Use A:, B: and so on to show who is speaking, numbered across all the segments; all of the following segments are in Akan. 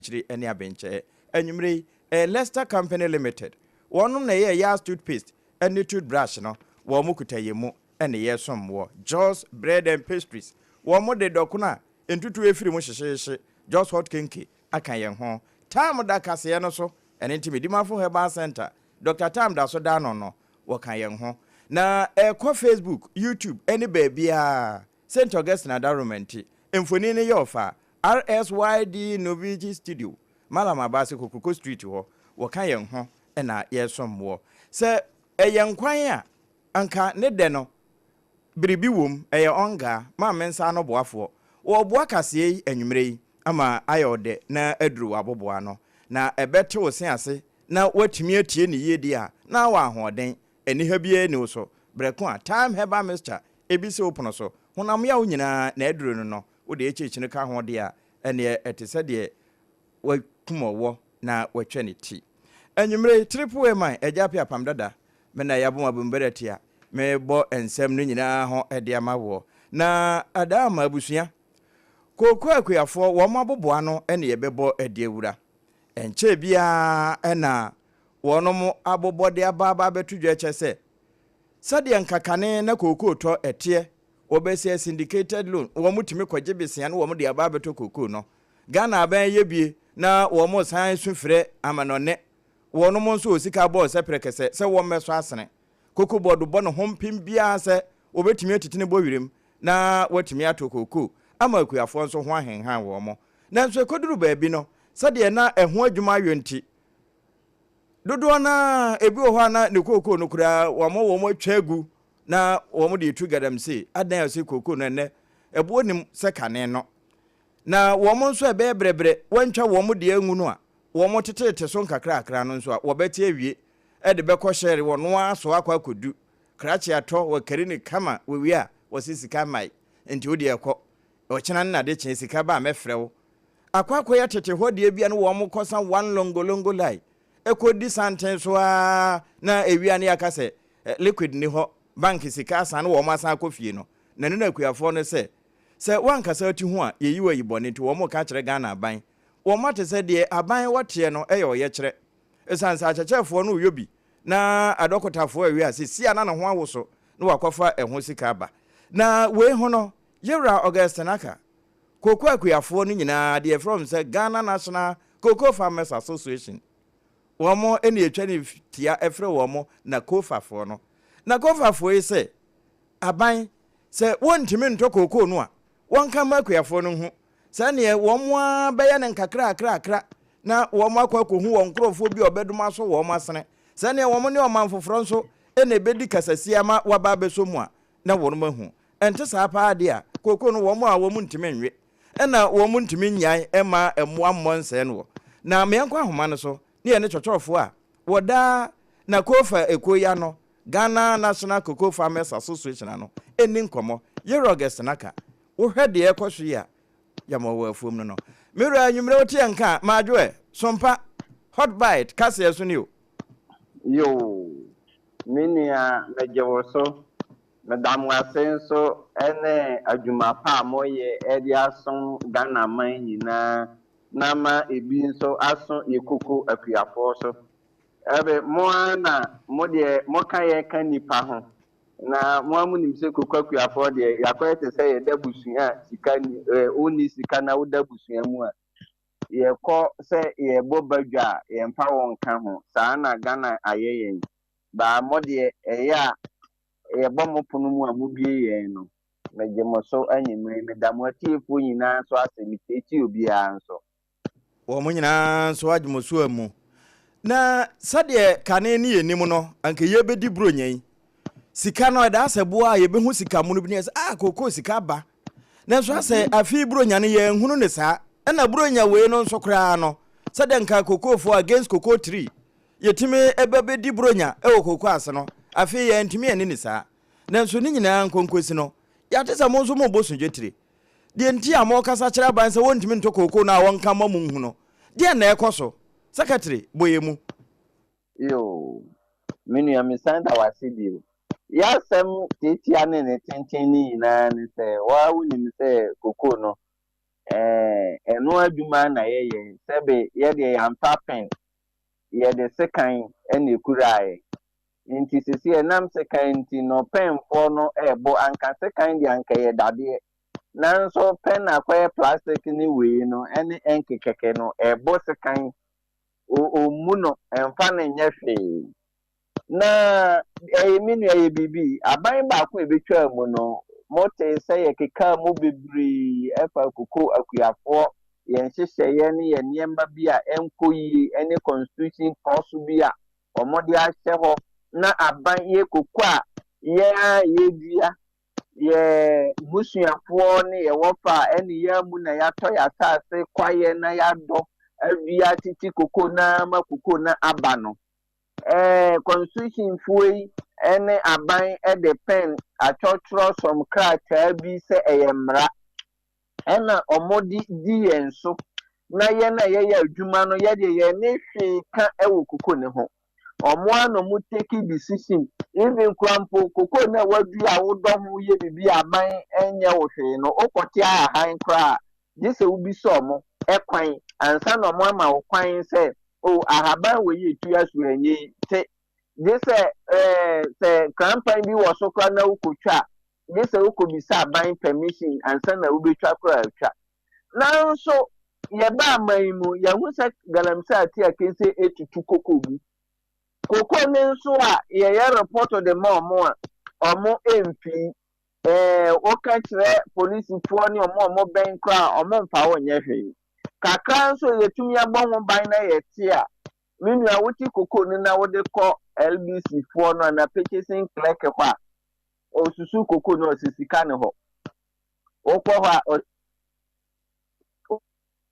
A: Akyiri ne abenkyɛɛ. Anwumerɛ yi, ɛyɛ Lester Company Limited. Wɔnom na ɛyɛɛ Yaz Toothpaste ne Toothbrush no. Wɔn kuta yɛn mu na yɛresom wɔ Jos Bread and Pastries. Wɔn de dɔkono a ntutuo firi mu hyehyeehye, Jos Hot Kenke, aka yɛn ho. Tam da kaseɛ no so, ɛno nti Medimafo Herbal Centre, Doctor Tam da so da ano no, wɔka yɛn ho. Na ɛkɔ Facebook, YouTube ne baabiara. Saint Augustine Adaworoma nti, mfoni no yɛ ɔfa. RSYD Novici Studio, Mallam Abase Kokroko Street hɔ, wɔka yɛn ho na yɛresom woɔ. Sɛ ɛyɛ nkwan a, anka ne dɛ no, biribi wom, ɛyɛ ɔngaa, ma me nsa ano boafoɔ. Wɔreboa kaseɛ yi anwummerɛ yi ama ayɛ ɔdɛ na aduru w'aboboa ano, na ɛbɛte wo se ase na woatumi atie no yie deɛ a, na wɔ ahoɔden, aniha biara nni wo so. Berɛ ko a Thyme Herbal Mixture bi si wo pono so, honam yaw nyinaa, n'aduro no no, Wode akyirikyiri ka ho deɛ a, ɛnneɛ ɛte sɛ deɛ wakum ɔwɔ na watwa ne ti. Anwummerɛ yi, Triple A man, Agya Appiah Apam Dada, me na yɛabom abom atia, merebɔ nsɛm no nyinaa ho de ama woɔ. Na adaa ama abusua, kooko akuafoɔ, wɔn aboboano ne yɛbɛbɔ de awura. Ɛnkyɛɛ biara na wɔnom abobɔ de aba aba abɛto dwa kyɛ sɛ, sɛdeɛ nka kane na kookoo tɔ teɛ Wɔbɛsɛ syndicated loan, wɔn tumi kɔgye besia na wɔn de aba abɛtɔ kokoo no. Ghana aban yɛ bie na wɔn san su frɛ amanɔne, wɔnom nso wɔ sika bɔɔ sɛ prɛkɛsɛ sɛ wɔn mmɛsɔ asene. Cocoa board bɔ ne ho mpem biara sɛ wɔbɛtumi atiti ne bɔwerem na wɔatumi atɔ kokoo ama akuafoɔ nso ho ahenhan wɔn. Nanso ɛkɔduru baabi no, sɛdeɛ na ɛho adwuma ayɔ nti, dodoɔ no ara ebi wɔ hɔ a na ne kookoo no koraa wɔn wɔn atwa agu na wɔn de retu galamsey adan a ɔsɛ kookoo no ɛnnɛ ɛboɔ nim sɛ kane no na wɔn nso ɛbɛyɛ brɛbrɛ wɔntwa wɔn deɛ angu no a wɔn teteete so nkakrakra no nso a wɔbɛte awie ɛde bɛkɔ hyɛre wɔn ara so akɔ akɔdu krakye atɔ wɔkari ne kama wɔwie a wɔsɛ sika mmae nti wo deɛ ɛkɔ ɔkyena ne nade kyee sika ba a mɛfrɛ wo akɔ akɔyɛ tete hɔ deɛ bia no wɔn kɔsa one longolongo lie ɛkɔdi santen so ara na ewia ne yɛaka sɛ liquid nni hɔ, bank sika asan na wɔn asan akɔ fie no, na ɛno na akuafoɔ no sɛ, sɛ woankasa ti ho a, yɛyi wo ayi bɔne nti wɔn reka akyerɛ Ghana aban. Wɔn ate sɛ deɛ aban wɔ teɛ no yɛ ɔyɛkyerɛ. Ɛsiane sɛ akyɛkyɛfoɔ no reyɔ bi na adɔkotafoɔ awie a, seesei a na ne ho awoso na wakɔfa ɛho sika aba. Na wei ho no, Yewura Augustine Aka, kooko akuafoɔ no nyinaa deɛ yɛfrɛ wɔn sɛ Ghana National Cocoa Farmers Association, Wɔn na yɛtwa ne tia frɛ wɔn Nakofafoɔ no. Nakofafoɔ yi sɛ, aban, sɛ wɔntumi ntɔ kookoo no a, wɔnka mma akuafoɔ no nhu. Sɛdeɛ wɔn ara bɛyɛ no nkakrakrakra na wɔn akɔ akɔhu wɔn nkurɔfoɔ bi a wɔbɛdom asɔ wɔn asene. Sɛdeɛ wɔn ne ɔman foforɔ nso na ɛbɛdi kasasie ama wɔaba abɛsɔ mu a, na wɔn ahu. Ɛnte saa paa deɛ a, kookoo no wɔn a wɔntumi nwe na wɔntumi nnyae mma mmoa mmɔ nsɛe no wɔ. Na meɛnkɔ ahoma no so ne yɛne kyɔkyɔfoɔ a wɔda Nakofa ekuo yi ano, Ghana National Cocoa Farmers Association ano, nni nkɔmmɔ. Yewura August Naka, wohwɛ deɛ ɛrekɔ so yi a, yɛma wɔ afuom no no. Me wura, anwummerɛ wote yɛn nka a, Madwo ɛ, Sompa, Hot Bite, kaseɛ so ni o.
B: Yoo, me nua megye wo so. Meda mo ase nso ne adwuma pa a moyɛ de asom Ghana man nyinaa na ama ebi nso aso yɛ koko akuafoɔ so. Ɛbe mo ara na mo deɛ moka yɛ ka nnipa ho na mo ara monim sɛ koko akuafoɔ deɛ yɛakɔyɛ te sɛ yɛda busua a sika ni ɛ wonni sika na woda busua mu a yɛkɔ sɛ yɛbɔ badwa a yɛmfa wo nka ho. Saa na Ghana ayɛ yɛn. Baa mo deɛ ɛyɛ a yɛbɔ mo pono mu a mobue yɛn no, megye mo so anwummere. Meda mo atiefoɔ nyinaa nso ase, metietie obiara nso.
A: Wɔn nyinaa nso agye mo so amu. Na sɛdeɛ kane ne yɛnim no, anka yɛbɛdi Buronya yi. Sika no, ɛda asɛ boɔ a yɛbɛhu sika mono bi ne yɛ sɛ, ah, kookoo sika aba. Nanso asɛ afei Buronya no yɛnhunu ne saa. Ɛna Buronya wei no nso koraa no, sɛdeɛ nka kokoofoɔ against cocoa tree Yɛtumi ba bɛdi Buronya wɔ kooko ase no, afei yɛantumi anni no saa. Nanso ne nyinaa nkonkosi no, yɛate sɛ mo nso morebɔ sodwetire. Deɛ nti a morekasa kyerɛ aban sɛ wɔntumi ntɔ kooko no a wɔnka mma monhu no, deɛn na ɛrekɔ so? Sɛkɛtere, bɔ yɛn mu.
B: Yoo, me nua mesan da wo ase bio. Y'asɛm tiatia ne ne tenten no nyinaa ne sɛ, wo ara wonim sɛ kokoo no, Ɛno adwuma na yɛyɛ. Sɛbe yɛdeɛ yɛamfa pen, yɛde sekan na ekuraeɛ. Nti sisi ɛnam sekan nti no penfoɔ no ɛɛbɔ. Anka sekan deɛ anka yɛ dadeɛ. Nanso pen akɔyɛ plastic ne wei no ɛne ɛnke kɛkɛ no ɛɛbɔ sekan. Ɔmmu no, ɛmfa no nyɛ hwee. Na ɛyɛ me nua yɛ biribi. Aban baako a ebetwa mu no, mote sɛ yɛkeka mu bebree ɛfa koko akuafoɔ yɛn nhyehyɛeɛ ne yɛn nneɛma bi a ɛnkɔ yie ɛne constitution clause bi a wɔde ahyɛ hɔ na aban yɛ koko a yɛn a yɛdua yɛ busuafoɔ ne yɛwɔ fa a ɛne yɛn mu na yɛatɔ yɛ asase kwaeɛ na yɛadɔ adua titi koko na ama koko na aba no, constitution foɔ yi ɛne aban ɛde pen atwerɛtwerɛ sɔm krataa bi sɛ ɛyɛ mmara ɛna wɔde di yɛn so, na yɛn a yɛyɛ adwuma no yɛde yɛn ne hwee ka ɛwɔ koko ne ho. Ɔmo a na ɔmo take decision, even kura mpo koko na wadua a wodɔ ho yɛ bibi aban ɛnyɛ wo hwee no, wokɔte ahahan koraa gye sɛ wobisa ɔmo ɛkwan ansa na ɔmo ama wo kwan sɛ o ahaban wɔ yi etua so ɛnyɛ yi te. Gye sɛ sɛ krampan bi wɔ so koraa na wokotwa, gye sɛ wokɔbisa aban permission ansa na wobɛtwa koraa atwa. Nanso yɛba aman yi mu, yɛho sɛ galamsey ate akense etutu koko mu. Koko ne nso a yɛyɛ report de ma ɔmo a ɔmo mfi woka kyerɛ polisifoɔ ne ɔmo a ɔmo bɛn koraa, ɔmo mfa wɔn nyɛ hwee. Kakra nso yɛtumi abɔ ho ban na yɛte a, me nua, wote koko no na wode kɔ LBC foɔ no ana purchasing clerk hɔ a, osusu koko no, ɔsi sika ne hɔ. Wokɔ hɔ a,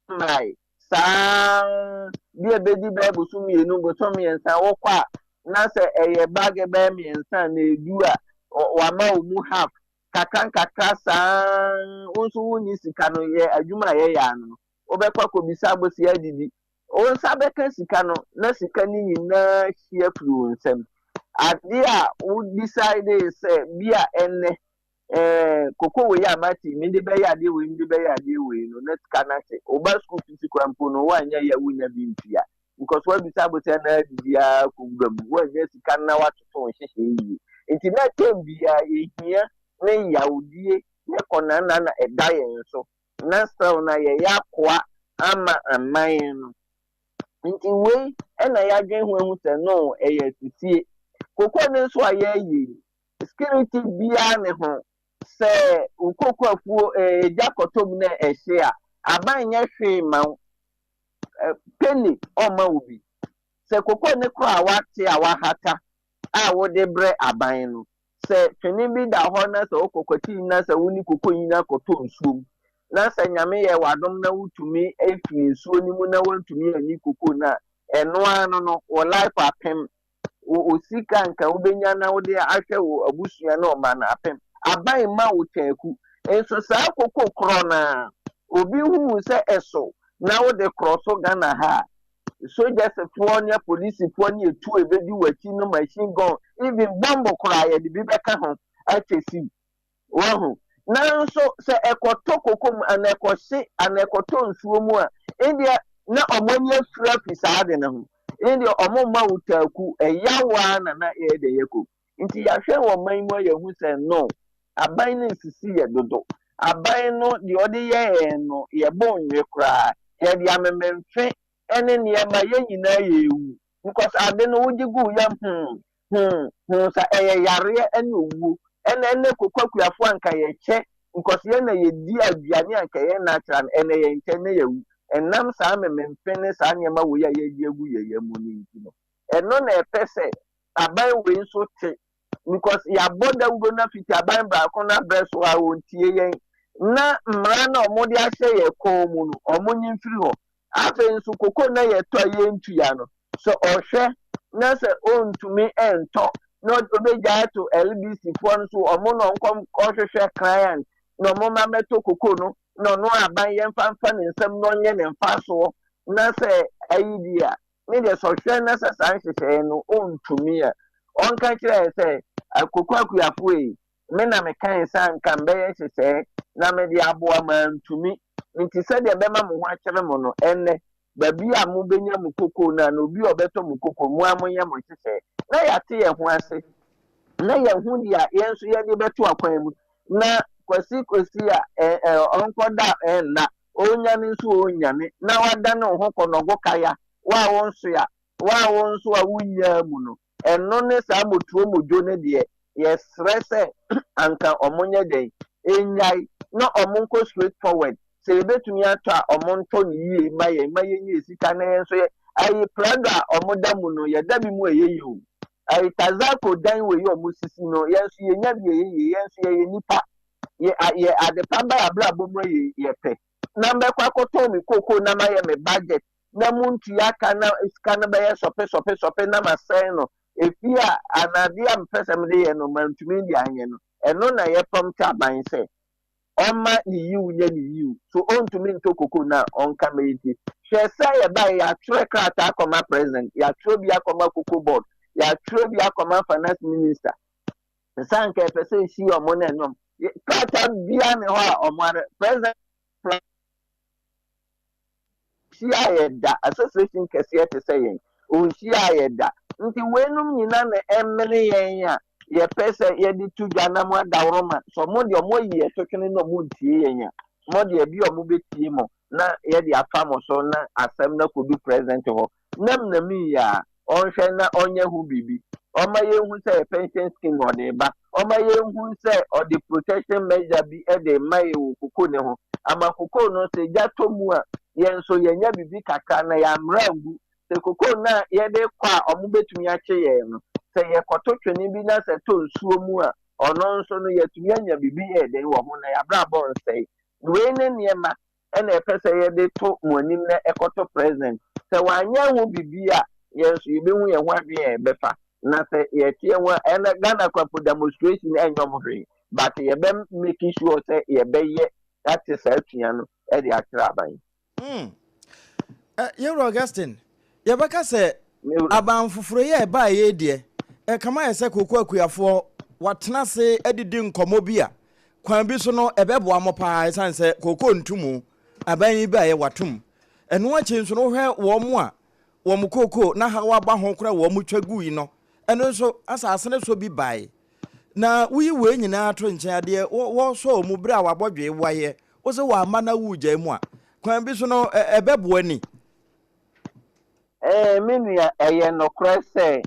B: ɔmmae saa bi a ebedi bɛyɛ bosom 2, bosom 3, wokɔ a na sɛ ɛyɛ bag bɛyɛ 3 na edu a, wama wo mu half kakra nkakra saa. Wo nso wonni sika no yɛ adwuma a yɛyɛ ano no, wobɛkɔ akɔbisa abosia adidi. Wo nsa bɛka sika no na sika no nyinaa hyia firi wo nsam. Adeɛ a wo decide sɛ bi a ɛnnɛ koko wei a mate mede bɛyɛ adeɛ wei, mede bɛyɛ adeɛ wei no, na sika no ate. Woba school fees kora mpo no, woanyɛ yɛ wonya bi ntua because woabisa abosia na adidi a kɔwura mu, woanya sika no na woatoto wo nhyehyɛ yie. Nti na term biara yɛhia ne yawdie ne kɔnana na ɛda yɛn so na still na yɛyɛ akoa ama aman no. Nti wei ɛna yɛadwen ho ahu sɛ no ɛyɛ asisie. Koko no nso a yɛyɛ yi, security biara ne ho sɛ wo koko afuo egya kɔtɔ mu na ɛhye a, aban nyɛ hwee ma wo, penny ɔmma wo bi. Sɛ koko ne kora a wate a wahata a wode brɛ aban no, sɛ twene bi da hɔ na sɛ wokɔkɔti na sɛ wo ne koko nyinaa kɔtɔ nsuo mu na sɛ Nyame yɛ w'adom na wotumi efiri nsuo no mu na wontumi anyi koko no a, ɛno ara no wɔ life apem wo sika nka wobɛnya na wode ahwɛ wo abusua na ɔma no apem. Aban ma wo kyɛnku nso saa koko korɔ na obi hu sɛ ɛso na wode korɔ so Ghana ha a, sogyasfoɔ ne apolisifoɔ ne etu ebedi w'akyi no, machine gun, even bomb koraa yɛde bi bɛka ho akyɛ si wahu. Nanso sɛ ɛkɔtɔ koko mu ana ɛkɔhye ana ɛkɔtɔ nsuo mu a, ɛndeɛ na ɔmo ani afira fi saa de ne ho, ɛndeɛ ɔmo mma wo taaku ɛyawa na yɛyɛ de yɛ kɔ. Nti yɛahwɛ wɔ man mu a, yɛhu sɛ no aban no nsisi yɛ dodo. Aban no deɛ ɔde yɛ yɛn no, yɛbɔ nwe koraa, yɛde amememfe ɛne nneɛma yɛn nyinaa yɛ ewu because ade no wogye gu yam sa ɛyɛ yareɛ ɛne owuo. Ɛna koko akuafoɔ anka yɛkyɛ because yɛn na yɛdi aduane anka yɛn natural no, ɛna yɛn nkyɛn na yɛwu ɛnam saa mememfe ne saa nneɛma wei a yɛde agu yɛn yam mu no. Nti no ɛno na ɛpɛ sɛ aban wei nso te because yɛabɔ dawuro no afiti aban baako no abrɛ so a wɔntie yɛn na mmara na wɔde ahyɛ yɛn kɔn mu no, wɔn nyi mfiri hɔ. Afei nso koko na yɛtɔ a yɛntua no, sɛ ɔhwɛ na sɛ ɔntumi ntɔ na ɔbɛgya ato LBC foɔ no so, ɔmo na ɔnkɔ ɔhwehwɛ client na ɔmo ma mɛtɔ koko no na ɔno aban yɛmfa mfa ne nsam na ɔnyɛ ne mfa soɔ. Na sɛ ayi di a ne deɛ, sɛ ɔhwɛ na sɛ saa nhyehyɛeɛ no ɔntumi a, ɔnka kyerɛ sɛ koko akuafoɔ yi, me na mekae sɛ anka mbɛyɛ nhyehyɛeɛ na mede aboa ma ntumi. Nti sɛdeɛ ɛbɛma mo ho akyere mo no, ɛnnɛ, baabi a mobɛnya mo kokoo no anaa obi a ɔbɛtɔ mo kokoo, mo ara monyɛ mo nhyehyɛe. Na yɛate yɛn ho ase, na yɛahu deɛ yɛn nso yɛde bɛto akwan mu. Na Kwasi Kwasi a ɛ ɛ ɔnkɔda ɛnna, ɔnyane nso ɔnyane, na wadane wo ho kɔnɔgo kaya, wo a wonsoa, wo a wo nso a wonnyaa mu no, Ɛno ne saa motuo modwo no deɛ yɛsrɛ sɛ anka ɔmo nyɛ dɛn nnyae na ɔmo nkɔ straight forward sɛ yɛbɛtumi atɔ a ɔmo ntɔ no yie ma yɛn ma yɛnya sika na yɛn nso yɛ ayi prado a ɔmo da mu no yɛda bi mu ɛyɛ yie o ayi tazako dan wei ɔmo sisi no yɛn nso yɛnya bi ɛyɛ yie yɛn nso yɛyɛ nipa yɛ yɛ adepa ba yɛ abrabɔ mu yɛ yɛpɛ na mbɛkɔ akɔtɔn me koko na mayɛ me budget na montua ka na sika no bɛyɛ sɔpe sɔpe sɔpe na masɛe no, efie a anaa adeɛ a mepɛ sɛ mede yɛ no mantumi de anyɛ no, ɛno na yɛprɔmte aban sɛ ɔmma ne yiw nyɛ ne yiw. So ɔntumi ntɔ koko no a ɔnka ma yɛntie. Hwɛ sɛ yɛbaeɛ yɛatwerɛ krataa akɔma president, yɛatwerɛ bi akɔma cocoa board, yɛatwerɛ bi akɔma finance minister, sɛ anka yɛpɛ sɛ yɛsi wɔn ne ɛnom. Krataa biara ne hɔ a wɔn ara president Ɔnhyiaa yɛn da, association kɛseɛ te sɛ yɛn, ɔnhyiaa yɛn da. Nti weinom nyina na ɛmene yɛn a yɛpɛ sɛ yɛde to dwa na mo adaworoma, sɛ ɔmo deɛ ɔmo ayi yɛn totwene na ɔmo ntie yɛn a, mo deɛ bi a ɔmo bɛtie mo na yɛde afa mo so na asɛm no akɔdu president hɔ. Nam na mi yɛ a, ɔnhwɛ na ɔnyɛ ho biribi. Ɔma yɛnhu sɛ ɛyɛ pension scheme na ɔde reba. Ɔma yɛnhu sɛ ɔde protection measure bi de rema yɛn wɔ koko no ho. Ama koko no sɛ gya tɔ mu a, yɛn nso yɛanya biribi kakra na yɛammrɛ angu. Sɛ koko no a yɛde kɔ a wɔbɛtumi akye yɛn no, sɛ yɛkɔto twene bi na sɛ ɛtɔ nsuo mu a, ɔno nso no yɛatumi anya biribi yɛ den wɔ ho na yɛn abrabɔ nsɛe. Wei ne nneɛma ɛna ɛpɛ sɛ yɛde to mo anim na ɛkɔto president. Sɛ wanyɛ ho biribi a, yɛn nso yɛbɛhu yɛn ho adwene a yɛbɛfa. Na sɛ yɛte yɛn ho a, ɛnɛ Ghana kora po demonstration ɛnyɛ ɔmo hwee. But yɛbɛ make sure sɛ yɛbɛyɛ ate saa atua no de akyerɛ aban.
A: Yɛwura Augustine, yɛbɛka sɛ aban foforɔ yi a ɛbaeɛ yi deɛ, ɛkama ayɛ sɛ kooko akuafoɔ wɔatena ase adidi nkɔmmɔ bi a kwan bi so no ɛbɛboa mo paa ɛsiane sɛ kooko ntumu aban yi baeɛ watom. Ɛno akyi nso no wohwɛ wɔn a wɔn kooko na haw aba ho koraa wɔn twa gui no, ɛno nso asase no so bi bae. Na woyi wei nyinaa to nkyɛn adeɛ wɔsɔ wɔn berɛ a wɔabɔdwee waeɛ wo sɛ wɔama na wogyae mu a, kwan bi so no ɛbɛboa ni.
B: Ɛɛ, me nua, ɛyɛ nokorɛ sɛ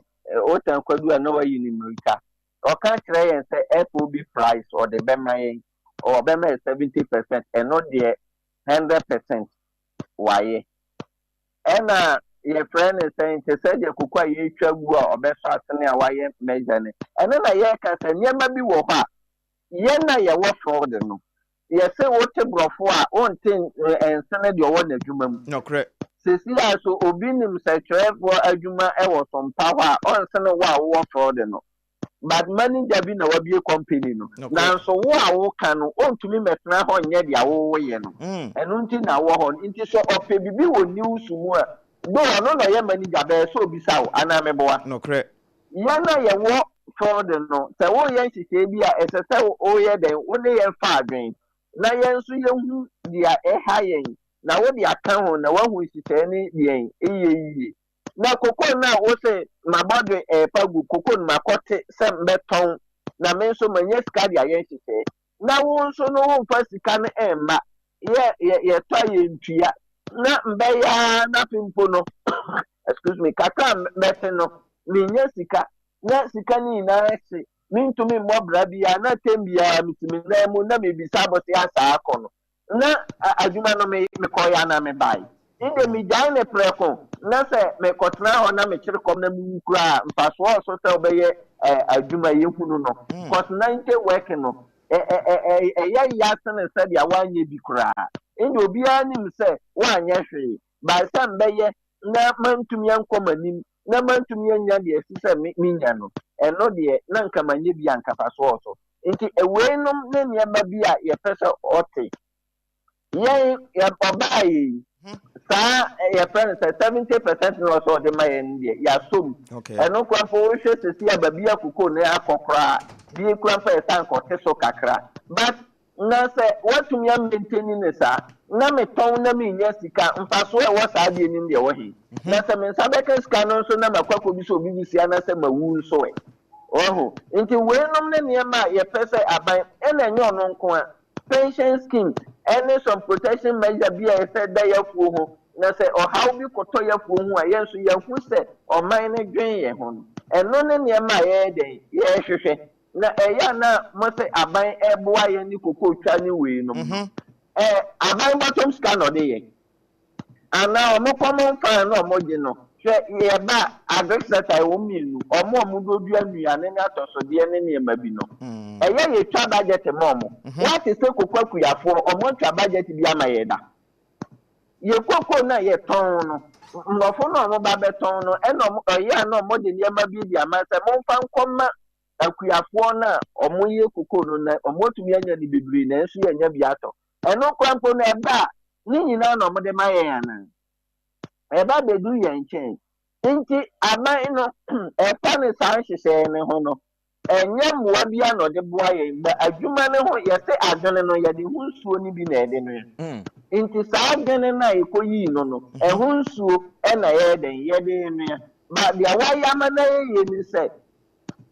B: Otan Kwadu a na wayi ne mmirika. Ɔka kyerɛ yɛn sɛ FOB price ɔde bɛma yɛn, ɔbɛma yɛ 70%, ɛno deɛ 100% wayɛ. Ɛna yɛfrɛ no sɛn, te sɛ deɛ koko a yɛretwa gu a ɔbɛsɔ asene a wayɛ measure no. Ɛno na yɛreka sɛ nneɛma bi wɔ hɔ a yɛn a yɛwɔ field no, yɛse wote borɔfo a wonte nsene deɛ ɔwɔ n'adwuma mu.
A: Nokorɛ.
B: Sɛsi a so obi nim sɛ twerɛfoɔ adwuma wɔ Sompa hɔ a ɔnsene wo a wowɔ field no. But manager bi na wabue company no.
A: Nokorɛ.
B: Nanso wo a woka no ɔntumi mmɛtena hɔ nyɛ deɛ woyɛ no. Ɛno nti na wowɔ hɔ no. Nti sɛ ɔpɛ biribi wɔ news mu a, though ɔno na ɔyɛ manager bɛyɛ sɛ ɔbisa wo anaa meboa?
A: Nokorɛ.
B: Yɛn a yɛwɔ field no, sɛ woreyɛ nhyehyɛe bi a, ɛsɛ sɛ woyɛ dɛn? Wo ne yɛn fa adwene, na yɛn nso yɛhu deɛ ɛha yɛn, na wode aka ho, na woahu nhyehyɛe no deɛn yɛ yie. Na koko no a wose mabɔ de repa gu koko no, makɔte sɛ mɛtɔn, na me nso manya sika de ayɛ nhyehyɛe. Na wo nso no womfa sika no mma, yɛ yɛ yɛtɔ a yɛntua, na mbɛyɛ ara na afe mpo no excuse me kakra a mɛte no mennya sika, na sika no nyinaa hye, mentumi mmɔ bra biara, na tɛm biara mesi me nan mu na mebisa abosea saa akɔ no. Na adwuma no me mekɔeɛ anaa mebaeɛ? Nde megyae no prɛko, na sɛ mekɔtena hɔ na mekyere kɔm na mewu koraa a, mfasoɔ wɔ so sɛ wobɛyɛ adwuma a yɛhunu no. Cos 90 work no, ɛyɛ ya sene sɛdeɛ woanyɛ bi koraa. Nde obiara nim sɛ woanyɛ hwee, but sɛ mbɛyɛ na mantumi ankɔ m'anim na mantumi anya deɛ ɛsɛ sɛ menya no, ɛno deɛ na nka manyɛ bi a nka mfasoɔ wɔ so. Nti weinom ne nneɛma bi a yɛpɛ sɛ ɔte. Yɛn yɛ ɔbaa yɛ yi, saa yɛfrɛ no sɛ 70% na ɔsɛ ɔde ma yɛn deɛ yɛasɔ mu. Ɛno koraa mpo wohwɛ sisi a baabi a koko no akɔ koraa, bi koraa mpo yɛsan kɔte so kakra. But na sɛ woatumi amaintaini no saa, na metɔn na menya sika, mfasoɔ a ɛwɔ saa adeɛ no mu deɛ ɛwɔ he? Na sɛ me nsa bɛka sika no nso na makɔ akɔbisa obi bisia na sɛ mawu nso ɛ? Wahu? Nti weinom ne nneɛma a yɛpɛ sɛ aban, ɛna ɛnyɛ ɔno nko a, pension scheme ɛne some protection measure bi a ɛsɛ da yɛafuo ho, na sɛ ɔhaw bi kɔtɔ yɛafuo ho a, yɛn nso yɛahu sɛ ɔman no dwen yɛn ho no. Ɛno ne nneɛma a yɛyɛ dɛn? Yɛrehwehwɛ. Na ɛyɛ a na mo sɛ aban ɛboa yɛn ne kokoo twa ne weinom no, aban bɔtɔm sika na ɔde yɛ? Anaa ɔmo common fund na ɔmo gye no? Hwɛ, yɛba agric sector, ɛwɔ mmienu, ɔmo a ɔmo dodua nnuane ne atɔsodeɛ ne nneɛma bi no, ɛyɛ yɛtwa budget ma ɔmo. Wɔate sɛ koko akuafoɔ ɔmo atwa budget bi ama yɛ da? Yɛ koko na yɛtɔn no, mmɔfo na ɔmo ba bɛtɔn no, ɛna ɔmo ɛyɛ a na ɔmo de nneɛma bi di ama sɛ momfa nkɔma akuafoɔ no a ɔmo yɛ koko no na ɔmo atumi anya ne bebree, na nso yɛnya bi atɔ. Ɛno kora mpo no, ɛba a ne nyinaa na ɔmo de ma yɛn anaa ɛba bɛdu yɛn nkyɛn? Nti aban no ɛfa ne saa nhyehyɛe ne ho no, ɛnyɛ mmoa bi a na ɔde boa yɛn ba adwuma ne ho. Yɛsɛ adwene no, yɛde ho nsuo no bi na ɛde no yɛ. Nti saa adwene no a yɛkɔyii no, ɛho nsuo ɛna yɛyɛ dɛn yɛde noa ba. Deɛ wayɛ ama no yɛyɛ ni sɛ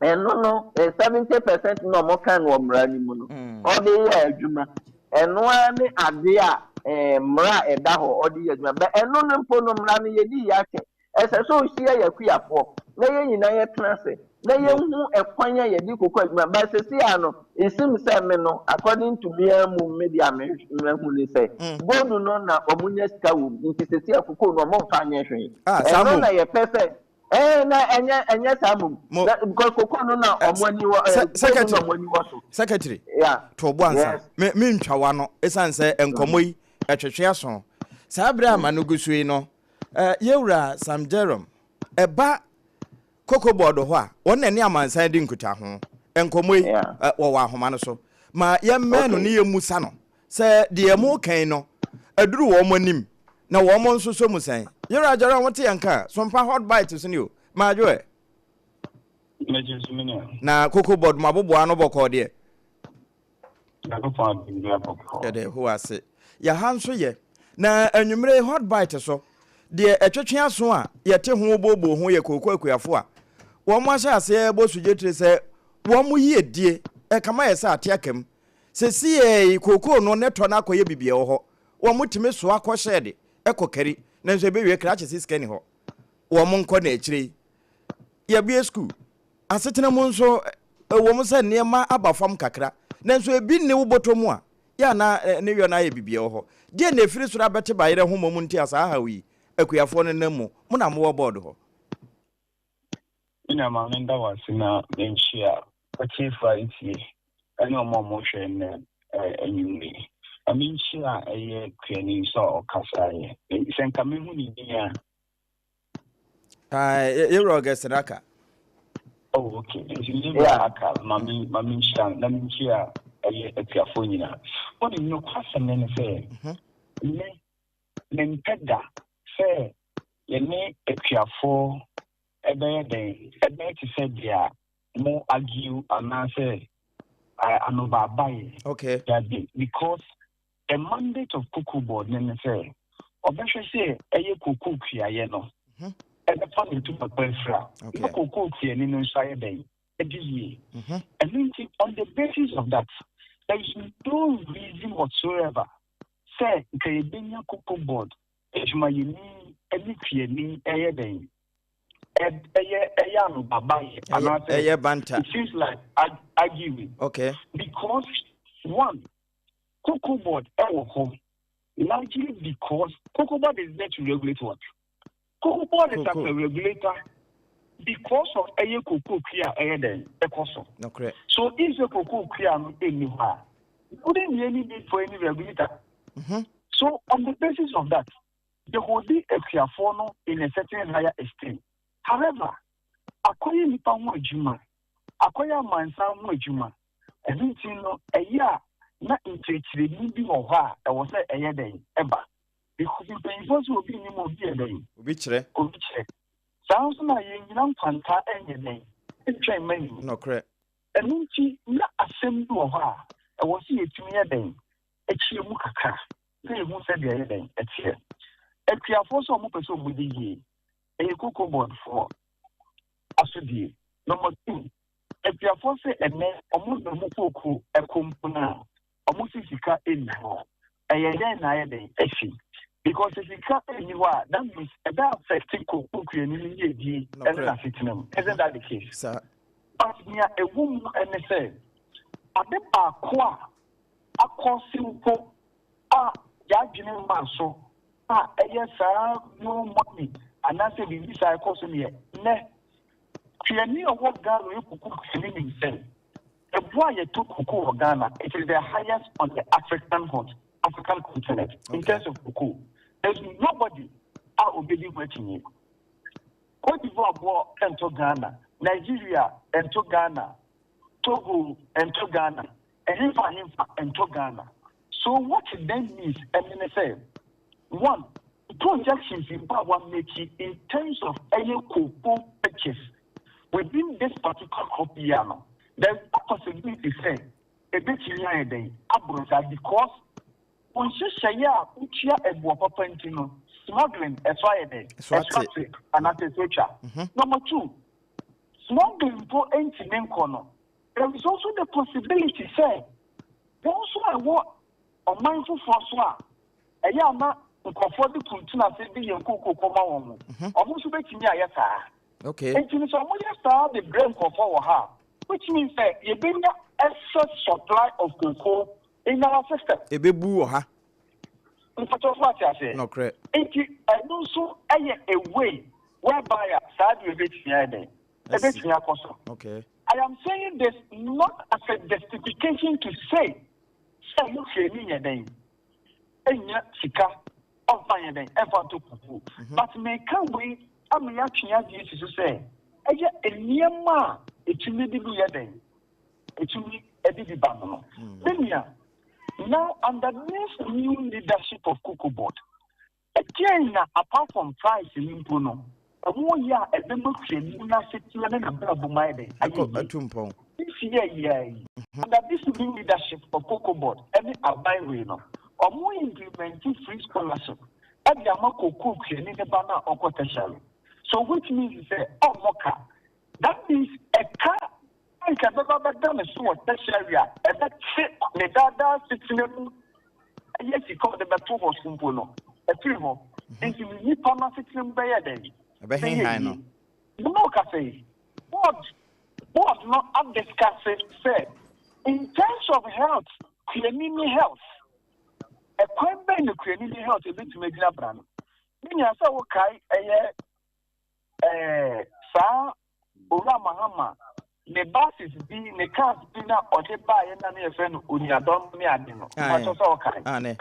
B: ɛno no 70% na ɔmo ka no wɔ mmara no mu no, ɔde yɛ adwuma. Ɛno ara ne adeɛ a mmara a ɛda hɔ ɔde yɛ adwuma. Bɛ ɛno no mpo no, mmara no yɛdi yɛ akyɛ, ɛsɛ sɛ ohyia yɛ akuafoɔ na yɛn nyinaa yɛtena ase na yɛnhu ɛkwan a yɛde koko adwuma ba. Sɛsi a no esim sɛ me no, according to me ara mu me deɛ a mehu ne sɛ gold no na ɔmo nya sika wɔ mu, nti sɛsi a koko no ɔmo nfa nyɛ hwee.
A: Ah, saa
B: ɛno
A: mom.
B: Na yɛpɛ sɛ na ɛnyɛ saa mom
A: Mo
B: na because koko no na ɔmo ani wɔ gold no na
A: secretary.
B: Ɔmo ani wɔ so.
A: Secretary.
B: Yeah.
A: To bo ansa.
B: Yes.
A: Me mentwa wa no, ɛsiane sɛ nkɔmmɔ yi ɛtwetwe aso saa berɛ ama no gu so yi no, yɛwura Sam Jerome ɛba Cocoa Board hɔ a wɔn na ne amansan di nkuta ho nkɔmmɔ yi wɔwɔ ahoma no so ma yɛmmɛn no ne yɛmmusa no sɛ deɛ mo kan no aduru wɔn anim na wɔn nso so mu sɛn. Yɛwura Jerome, wote yɛn ka Sompa Hot Bite so ne o maadwo ɛ?
C: Mɛgye so, me nua.
A: Na Cocoa Board mo aboboa no bɔkɔɔ deɛ?
C: Nyankopɔn adom bi abɔkɔ.
A: Yɛde Yehowa ase, yɛha nso yɛ. Na anwummere Hot Bite so deɛ, ɛtwetwe aso a yɛte ho booboo ho yɛ kooko akuafo a wɔn ahyɛ aseɛ bɔ sugyetire sɛ wɔn mo yie die ɛkama yɛ sɛ ate aka mu sɛsiɛ yi. Kookoo no ne tɔ no akɔyɛ biribi ɛwɔ hɔ, wɔn mo tumi soa kɔ hyɛɛde ɛkɔ kari, nanso ɛbɛwie krakye sɛ sika ni hɔ, wɔn mo nkɔ. Na akyire yi yɛbue sukuu asetena mu nso, ɛwɔ mu sɛ nneɛma aba fam kakra, nanso ebi nni wo bɔtɔ mu a yɛ ana ne yɔ no ayɛ biribi ɛwɔ hɔ deɛ na ɛfiri soro abɛte bayerɛ ho mmom. Nti a saa haw yi akuafoɔ no nam mu, mo na mowɔ board hɔ.
C: Me nua, ma menda wo ase na menhyia ɔtiefo a ɛtie ɛne ɔmo a ɔmohwɛ nnɛ anwummere yi. Ma menhyia ɛyɛ kuani nso a ɔkasaeɛ. Sɛ nka mehu ne din a.
A: Yɛwura Augustine Aka.
C: Oh, okay. Nti yɛwura Aka, ma me ma menhyia na menhyia ɛyɛ akuafoɔ nyinaa. Wɔde nokwasɛm ne ne sɛ me mempɛ da sɛ yɛne akuafoɔ ɛbɛyɛ dɛn, ɛbɛyɛ te sɛ deɛ mo argue anaasɛ anobaabaeɛ. Dabi, because the mandate of Cocoa Board ne ne sɛ ɔbɛhwɛ sɛ ɛyɛ cocoa kuayɛ no ɛbɛfa ne ntoma pa afira na cocoa kuani no nso ayɛ dɛn ɛdi yie. Ɛno nti, on the basis of that, there is no reason whatsoever sɛ nka yɛbɛnya Cocoa Board adwumayɛni ne kuani ɛyɛ dɛn ɛyɛ anobabayɛ anaasɛ
A: ɛyɛ banta.
C: It seems like arguing because one, Cocoa Board ɛwɔ hɔ largely because Cocoa Board is there to regulate what? Cocoa Board is as a regulator because of ɛyɛ cocoa kua ɛyɛ dɛn ɛkɔ so. So if sɛ cocoa kua no ɛnni hɔ a, wouldn't be any need for any regulator. So on the basis of that, they hold the akuafoɔ no in a certain higher esteem. However, akɔyɛ nipa ho adwuma, akɔyɛ amansan ho adwuma, ɛno nti no ɛyɛ a na nkyerɛkyerɛmu bi wɔ hɔ a ɛwɔ sɛ ɛyɛ dɛn ɛba, because mpanyinfoɔ sɛ obi nim obi yɛ dɛn
A: obi kyerɛ.
C: Obi kyerɛ. Saa nso na yɛnyina nkwanta ɛnyɛ dɛn ntwɛn mma nim. Ɛno nti na asɛm bi wɔ hɔ a ɛwɔ sɛ yɛtumi yɛ dɛn akyerɛ mu kakra. na yɛhu sɛdeɛ ɛyɛ dɛn ɛteɛ. Akuafoɔ sɛ ɔmo pɛ sɛ ɔmo di yie, ɛyɛ Cocoa Board foɔ asodie. Number two, akuafoɔ sɛ ɛnɛ ɔmo de ɔmo kooko ɛkɔ mpo no a, ɔmo si sika ɛnni hɔ. Ɛyɛ dɛn na ayɛ dɛn asi? Because sɛ sika ɛnni hɔ a, that means ɛbɛ affect kooko kuani no yiedie ɛne n'asetena mu. Isn't that the case?
A: Saa.
C: But nea ɛwɔ mu ɛne sɛ, ade baako a akɔ mpo a yɛadwene mmaa so a ɛyɛ saa no money anaasɛ biribi saa ɛkɔ so neɛ nnɛ, kuani a ɔwɔ Ghana, ɔyɛ koko kuani, nim sɛ ɛboa a yɛtɔ koko wɔ Ghana, it is the highest on the African continent in terms of cocoa. There's nobody a obedi ho akyinnye. Cote d'Ivoire boɔ ɛntɔ Ghana, Nigeria ɛntɔ Ghana, Togo ɛntɔ Ghana, ɛhemfa ahemfa ɛntɔ Ghana. So what it then means ɛne ne sɛ, one, projections mpo a wa make in terms of ɛyɛ cocoa purchase within this particular crop year no, there is no possibility sɛ ebetumi ayɛ dɛn aboro saa, because wɔn nhyehyɛeɛ a wotua ɛboɔ papa nti no, smuggling ɛso ayɛ dɛn?
A: Ɛso ate.
C: Ɛso ate anaasɛ ɛso atwa. Number two, smuggling mpo ntumi nkɔ no, there is also the possibility sɛ wɔn nso a ɛwɔ ɔman foforɔ so a ɛyɛ ama nkurɔfoɔ de kuntun ase de yɛn kooko kɔma wɔn mo, wɔn nso bɛtumi ayɛ saa. Nti no sɛ wɔyɛ saa de brɛ nkurɔfoɔ wɔ ha, which means sɛ yɛbɛnya excess supply of cocoa in our system.
A: Ebebu wɔ ha.
C: Mpatɔfo ate aseɛ?
A: Nokorɛ.
C: Nti ɛno nso yɛ a way whereby a saa deɛ ebɛtumi ayɛ dɛn, ebɛtumi akɔ so. I am saying this not as a justification to say sɛ mo hwɛ ni yɛ dɛn enya sika ɔmfa yɛ dɛn ɛmfa nto kuku, but meka wei ama yɛatwe adeɛ si so sɛ ɛyɛ nneɛma a etumi de bi yɛ dɛn, etumi de bi ba no. Me nua, now under this new leadership of Cocoa Board, ɛdeɛn na apart from price ni mpo no ɔmo yɛ a ɛbɛma kuani n'asetena ne n'abrabɔ mu ayɛ dɛn ayɛ
A: akɔ
C: yie?
A: Atu mpɔn.
C: This year yɛ yi, under this new leadership of Cocoa Board ɛne aban wei no, ɔmo implement free scholarship ɛde ama cocoa kuani ne ba no a ɔkɔ tertiary. So which means sɛ ɔmo ka, that means ɛka nka ɛbɛba bɛda ne so wɔ tertiary a ɛbɛte ne daadaa setena mu, ɛyɛ sika ɔde bɛto hɔ so mpo no ɛfiri hɔ. Nti ne nipa no asetena mu bɛyɛ dɛn?
A: Ɛbɛhenhan no.
C: Mo kasa yi, board no a discuss sɛ in terms of health, kuani ne health, ɛkwan bɛn na kuani ne health ebetumi agyina bra no? Ne nea sɛ wokae, ɛyɛ saa Owura Mahama ne buses bi ne cars bi na ɔde baayɛ na ne yɛfrɛ no onuadɔm ne ade no. Mpatɔ sɛ ɔkae.
A: Ane.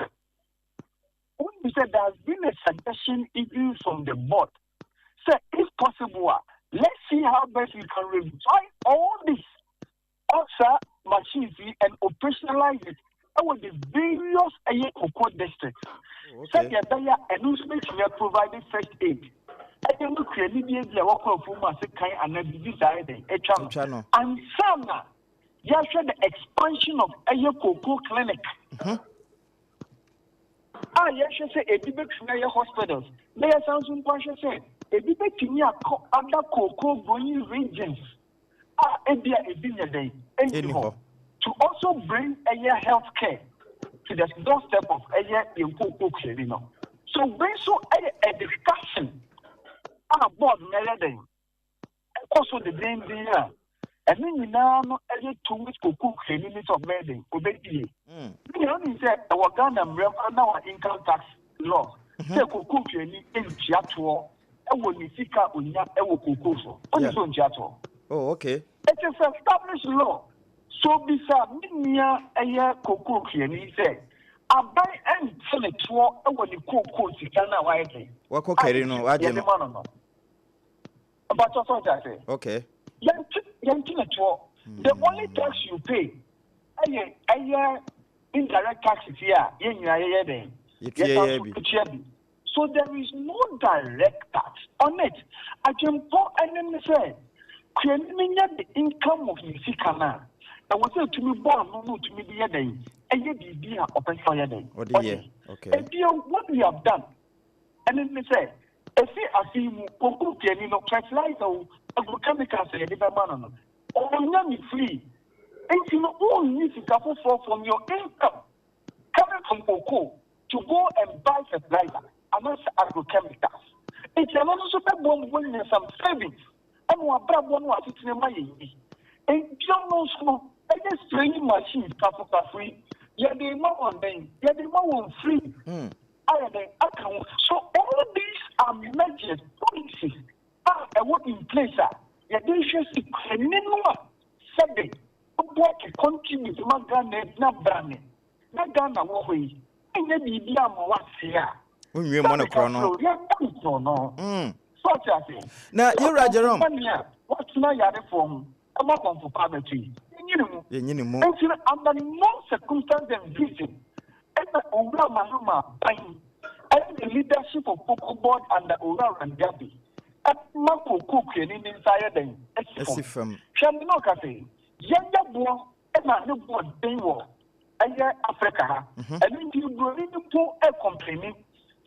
C: Wonim sɛ there has been a suggestion even from the board sɛ if possible a, let's see how best we can revive all these saa machines yi and operationalize it ɛwɔ the various ɛyɛ cocoa districts, sɛdeɛ ɛbɛyɛ a ɛno nso bɛtumi provide first aid ɛde mu kuani bi ebi a wɔkɔ afuom ase kan anaa biribi saa yɛ dɛn atwa
A: Atwa
C: no
A: no.
C: Ansa na yɛahwɛ the expansion of ɛyɛ cocoa clinic a yɛhwɛ sɛ ebi bɛtumi ayɛ hospitals, na yɛsan nso mpo ahwɛ sɛ ebi bɛtumi akɔ other cocoa growing regions a ebi a ebi nyɛ dɛn
A: ɛnni
C: ɛnni
A: hɔ.
C: Hɔ to also bring ɛyɛ health care to the doorstep of ɛyɛ yɛn cocoa kuani no. So wei nso ɛyɛ a discussion a board no ɛyɛ dɛn ɛkɔ so dedenden a ɛno nyinaa no ɛyɛ towards cocoa kuani ne sɛ ɔbɛyɛ dɛn ɔbɛdie. Ne ɔnim sɛ ɛwɔ Ghana mmerɛm under our income tax law sɛ cocoa kuani ntua toɔ ɛwɔ ne sika a onya ɛwɔ cocoa so. Ɔne sɛ ɔntua toɔ.
A: Oh, okay.
C: It is established law. So bisa me nua ɛyɛ cocoa kuani sɛ aban ɛnte ne toɔ ɛwɔ ne cocoa sika no a wayɛ dɛn
A: wakɔ kari no wagye
C: yɛde
A: no.
C: ma no. Mpatɔ sɛ ɔte ase? Yɛnte ne toɔ. The only tax you pay ɛyɛ indirect taxes yi a yɛn nyinaa yɛyɛ dɛn
A: yɛtua
C: yɛsan
A: yɛ
C: so
A: bi.
C: tua bi. So there is no direct tax on it. Adwempɔ ɛne ne sɛ kuani no nya the income of ne sika no a Ɛwɔ sɛ ɛtumi bɔ ano na ɔtumi de yɛ dɛn? Ɛyɛ biribi a ɔpɛ sɛ ɔyɛ dɛn?
A: Ɔde yɛ. Okay.
C: Ebio, what we have done ɛne ne sɛ, ɛfi afe yi mu, kookoo kuani no, fertilizer o, agrochemicals a yɛde bɛma no no, ɔnya ne free. Nti no, wonnyi sika foforɔ from your income coming from cocoa to go and buy fertilizer anaasɛ agrochemicals. Nti ɛno no nso bɛboa mu woanya some savings ɛna w'abrabɔ ne w'asetena mu ayɛ yie. Bio no nso no, ɛyɛ spraying machines kafokafo yi, yɛde rema wɔn dɛn? Yɛde rema wɔn free ayɛ dɛn aka ho. So all these are measures, policies a ɛwɔ in place a yɛde rehwɛ sɛ kuani no a sɛbe ɔboa to contribute ma Ghana agyina brane na Ghana wɔ hɔ yi, ɛnyɛ biribi ama wase a.
A: Wonwie mmɔ no korɔ no.
C: Yɛbɔ no korɔ no. So ɔte ase.
A: Na yɛwura Jerome.
C: Sɛ a watena yarefoɔ ho ɛma kɔnfo pa abɛto yi. Yɛnyi ne mu.
A: Yɛnyi ne mu.
C: Nti no under no circumstance and reason ɛna Owura Mahama aban ɛne the leadership of Cocoa Board under Owura Randy Abbey ɛma kookoo kuani ne nsa ayɛ dɛn
A: asi fam.
C: Hwɛ me na ɔka sɛ yɛnyɛ boɔ ɛna ne boɔ den wɔ ɛyɛ Africa ha. Ɛno nti buroni no mpo ɛcomplaini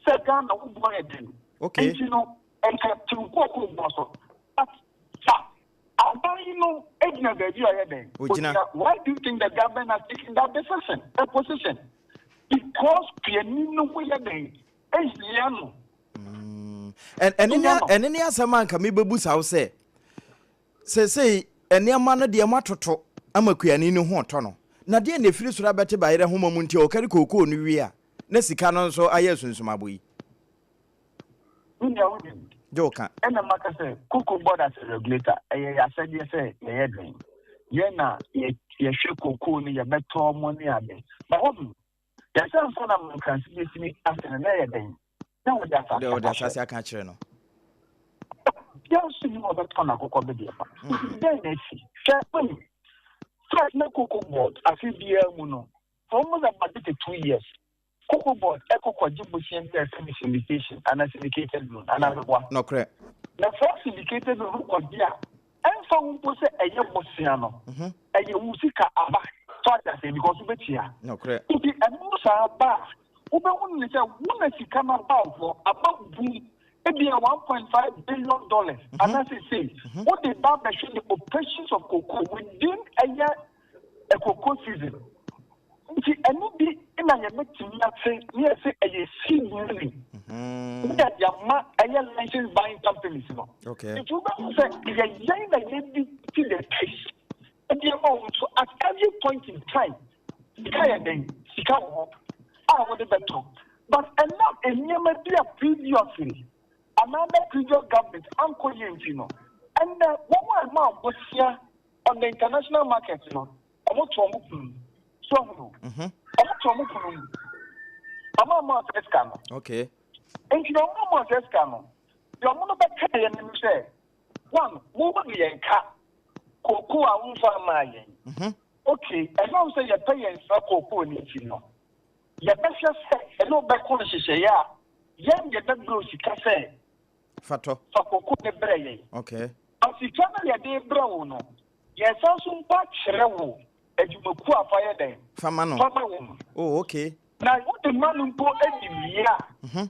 C: sɛ Ghana wo boɔ yɛ den. Nti no nka tew kookoo boɔ so. But sa aban no gyina baabi a ɔyɛ dɛn.
A: Ogyina.
C: Why do you think the government has taken that decision, a position? Because kuani no ho yɛ dɛn ehia no.
A: Ɛne ne asɛm a nka mebɛbu sa wo sɛ seesei nneɛma no deɛ moatoto ama kuani no ho ɔtɔ no, na deɛ na ɛfiri soro abɛte bayerɛ homa mu nti a ɔkari kookoo no wie a na sika no nso ayɛ asunsumabo yi?
C: Nea wonim
A: gye wo ka.
C: Ɛna maka sɛ Cocoa Board as a regulator, ɛyɛ yɛ asɛdeɛ sɛ yɛyɛ dɛn, yɛn na yɛhwɛ kookoo no, yɛbɛtɔ mo ne ade. Ba hɔ yɛsɛ nsa na mankransi bɛsini ase no na ɛyɛ dɛn na wɔde asase
A: wɔde asase aka akyerɛ no.
C: Bia nso ni wɔbɛtɔ no akokɔ bɛdeɛ fa. Dɛn na asi? Hwɛ, wonim first na Cocoa Board afe biara mu no, for almost about 2 years, Cocoa Board ɛkɔ kɔgye bosia bi a ɛfɛ no syndication anaa syndicated loan anaa bɛboa.
A: Nɔkorɛ.
C: Na saa syndicated loan no kɔgye a, ɛmfa ho mpo sɛ ɛyɛ bosia no, ɛyɛ wo sika aba so ate aseɛ because wobɛtua.
A: Nɔkorɛ.
C: Nti ɛno saa ba a, wobɛhu ne sɛ wo na sika no aba wo hɔ aba bum, ebia $1.5 billion anaasɛ sei, wode ba abɛhwɛ the operations of cocoa within ɛyɛ a cocoa season. Nti ɛno bi na yɛbɛtumi ate ne yɛsɛ ɛyɛ seed money ne yɛde ama ɛyɛ license buying companies no. Nti wobɛhu sɛ yɛ yɛn na yɛdi ti the case ɛde ama wɔn. So at every point in time, sika yɛ dɛn, sika wɔ hɔ a wɔde bɛtɔ, but ɛnam nneɛma bi a previously anaa na previous government ankɔ yie nti no, ɛnɛ wɔn a ɛma abosia on the international market no, wɔn to wɔn pono so ɔmo wɔn to wɔn pono mu ɔmo ama ɔsɛ sika no. Nti na ɔmo ama ɔsɛ sika no deɛ, ɔmo no bɛka yɛn no sɛ one, mo wɔ de yɛn ka kookoo a wɔmfa ama yɛn. Okay, ɛnam sɛ yɛpɛ yɛn nsa kookoo ne ti no, yɛbɛhwɛ sɛ ɛne wobɛkɔ nhyehyɛeɛ a yɛn yɛbɛbrɛ sika sɛ
A: fatɔ
C: fa kookoo ne brɛ yɛn. Ba sika no yɛde brɛ wo no, yɛsan so mpo akyerɛ wo adwumakuo a fa yɛ dɛn
A: fama no.
C: Fama wo no. Na wode ma no mpo adi wie a,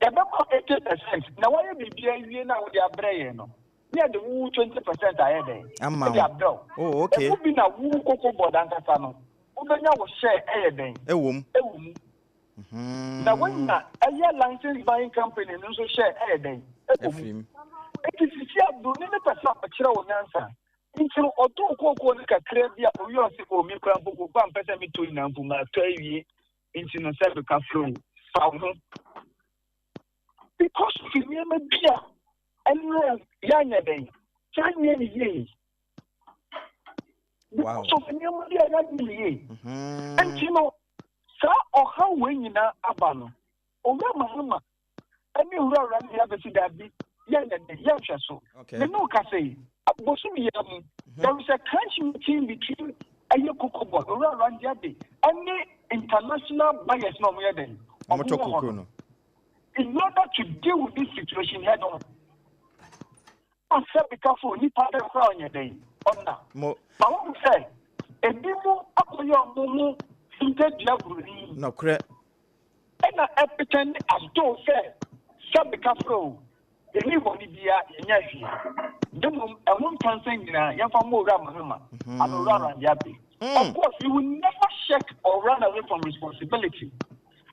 C: yɛbɛma 80% na wɔyɛ biribi awie na wode abrɛ yɛn no, ne yɛde wo 20% ayɛ dɛn
A: ama
C: ɛde
A: wo
C: abrɛ wo. Ɛmu bi na wo Cocoa Board ankasa no, wobɛnya wo share ɛyɛ dɛn
A: ɛwɔ mu.
C: Ɛwɔ mu. Na wonya ɛyɛ license buying company no nso share ɛyɛ dɛn ɛwɔ mu.
A: Ɛfiri mu.
C: Nti sisi aburoni ne pɛ sɛ ɔkyerɛ wo nyansa nti no, ɔtɔn kookoo no kakra bi a owi ɔse o, mi kura mpo kookoo a mpɛ sɛ metɔ nyinaa mpo matɔ awie, nti no sɛ beka frɛ wo fa wo ho because of nneɛma bi a ɛnura yɛanyɛ dɛn, yɛanyɛ ne yie because of nneɛma bi a yɛanyɛ ne yie. Nti no saa ɔhaw wei nyinaa aba no, Owura Mahama ɛne Owura Randy abɛsi daabi, yɛnyɛ dɛn, yɛnhwɛ so. Me ne wo kasa yi, bosom yɛ mu, there is a crunch meeting between ɛyɛ Cocoa Board, Owura Randy Abbey ɛne international buyers na ɔmo yɛ dɛn
A: ɔmo tɔ
C: wɔ hɔ
A: kookoo no
C: in order to deal with this situation head on. Asɛ bikafo nipa bɛ kora ɔnyɛ dɛn ɔna
A: mo
C: ma wɔn sɛ Ebinom akɔyɛ wɔn ho hintadua buroni.
A: Nokorɛ.
C: Ɛna ɛpretɛnde as though sɛ, sɛbe kafra o, yɛnni bɔne biara, yɛnyɛɛ hwee. Na mmom ɛho ntansa nyinaa yɛmfa mmɔ Owura Mahama anaa Owura Randy Abbey. Of course, we will never shirk or run away from responsibility,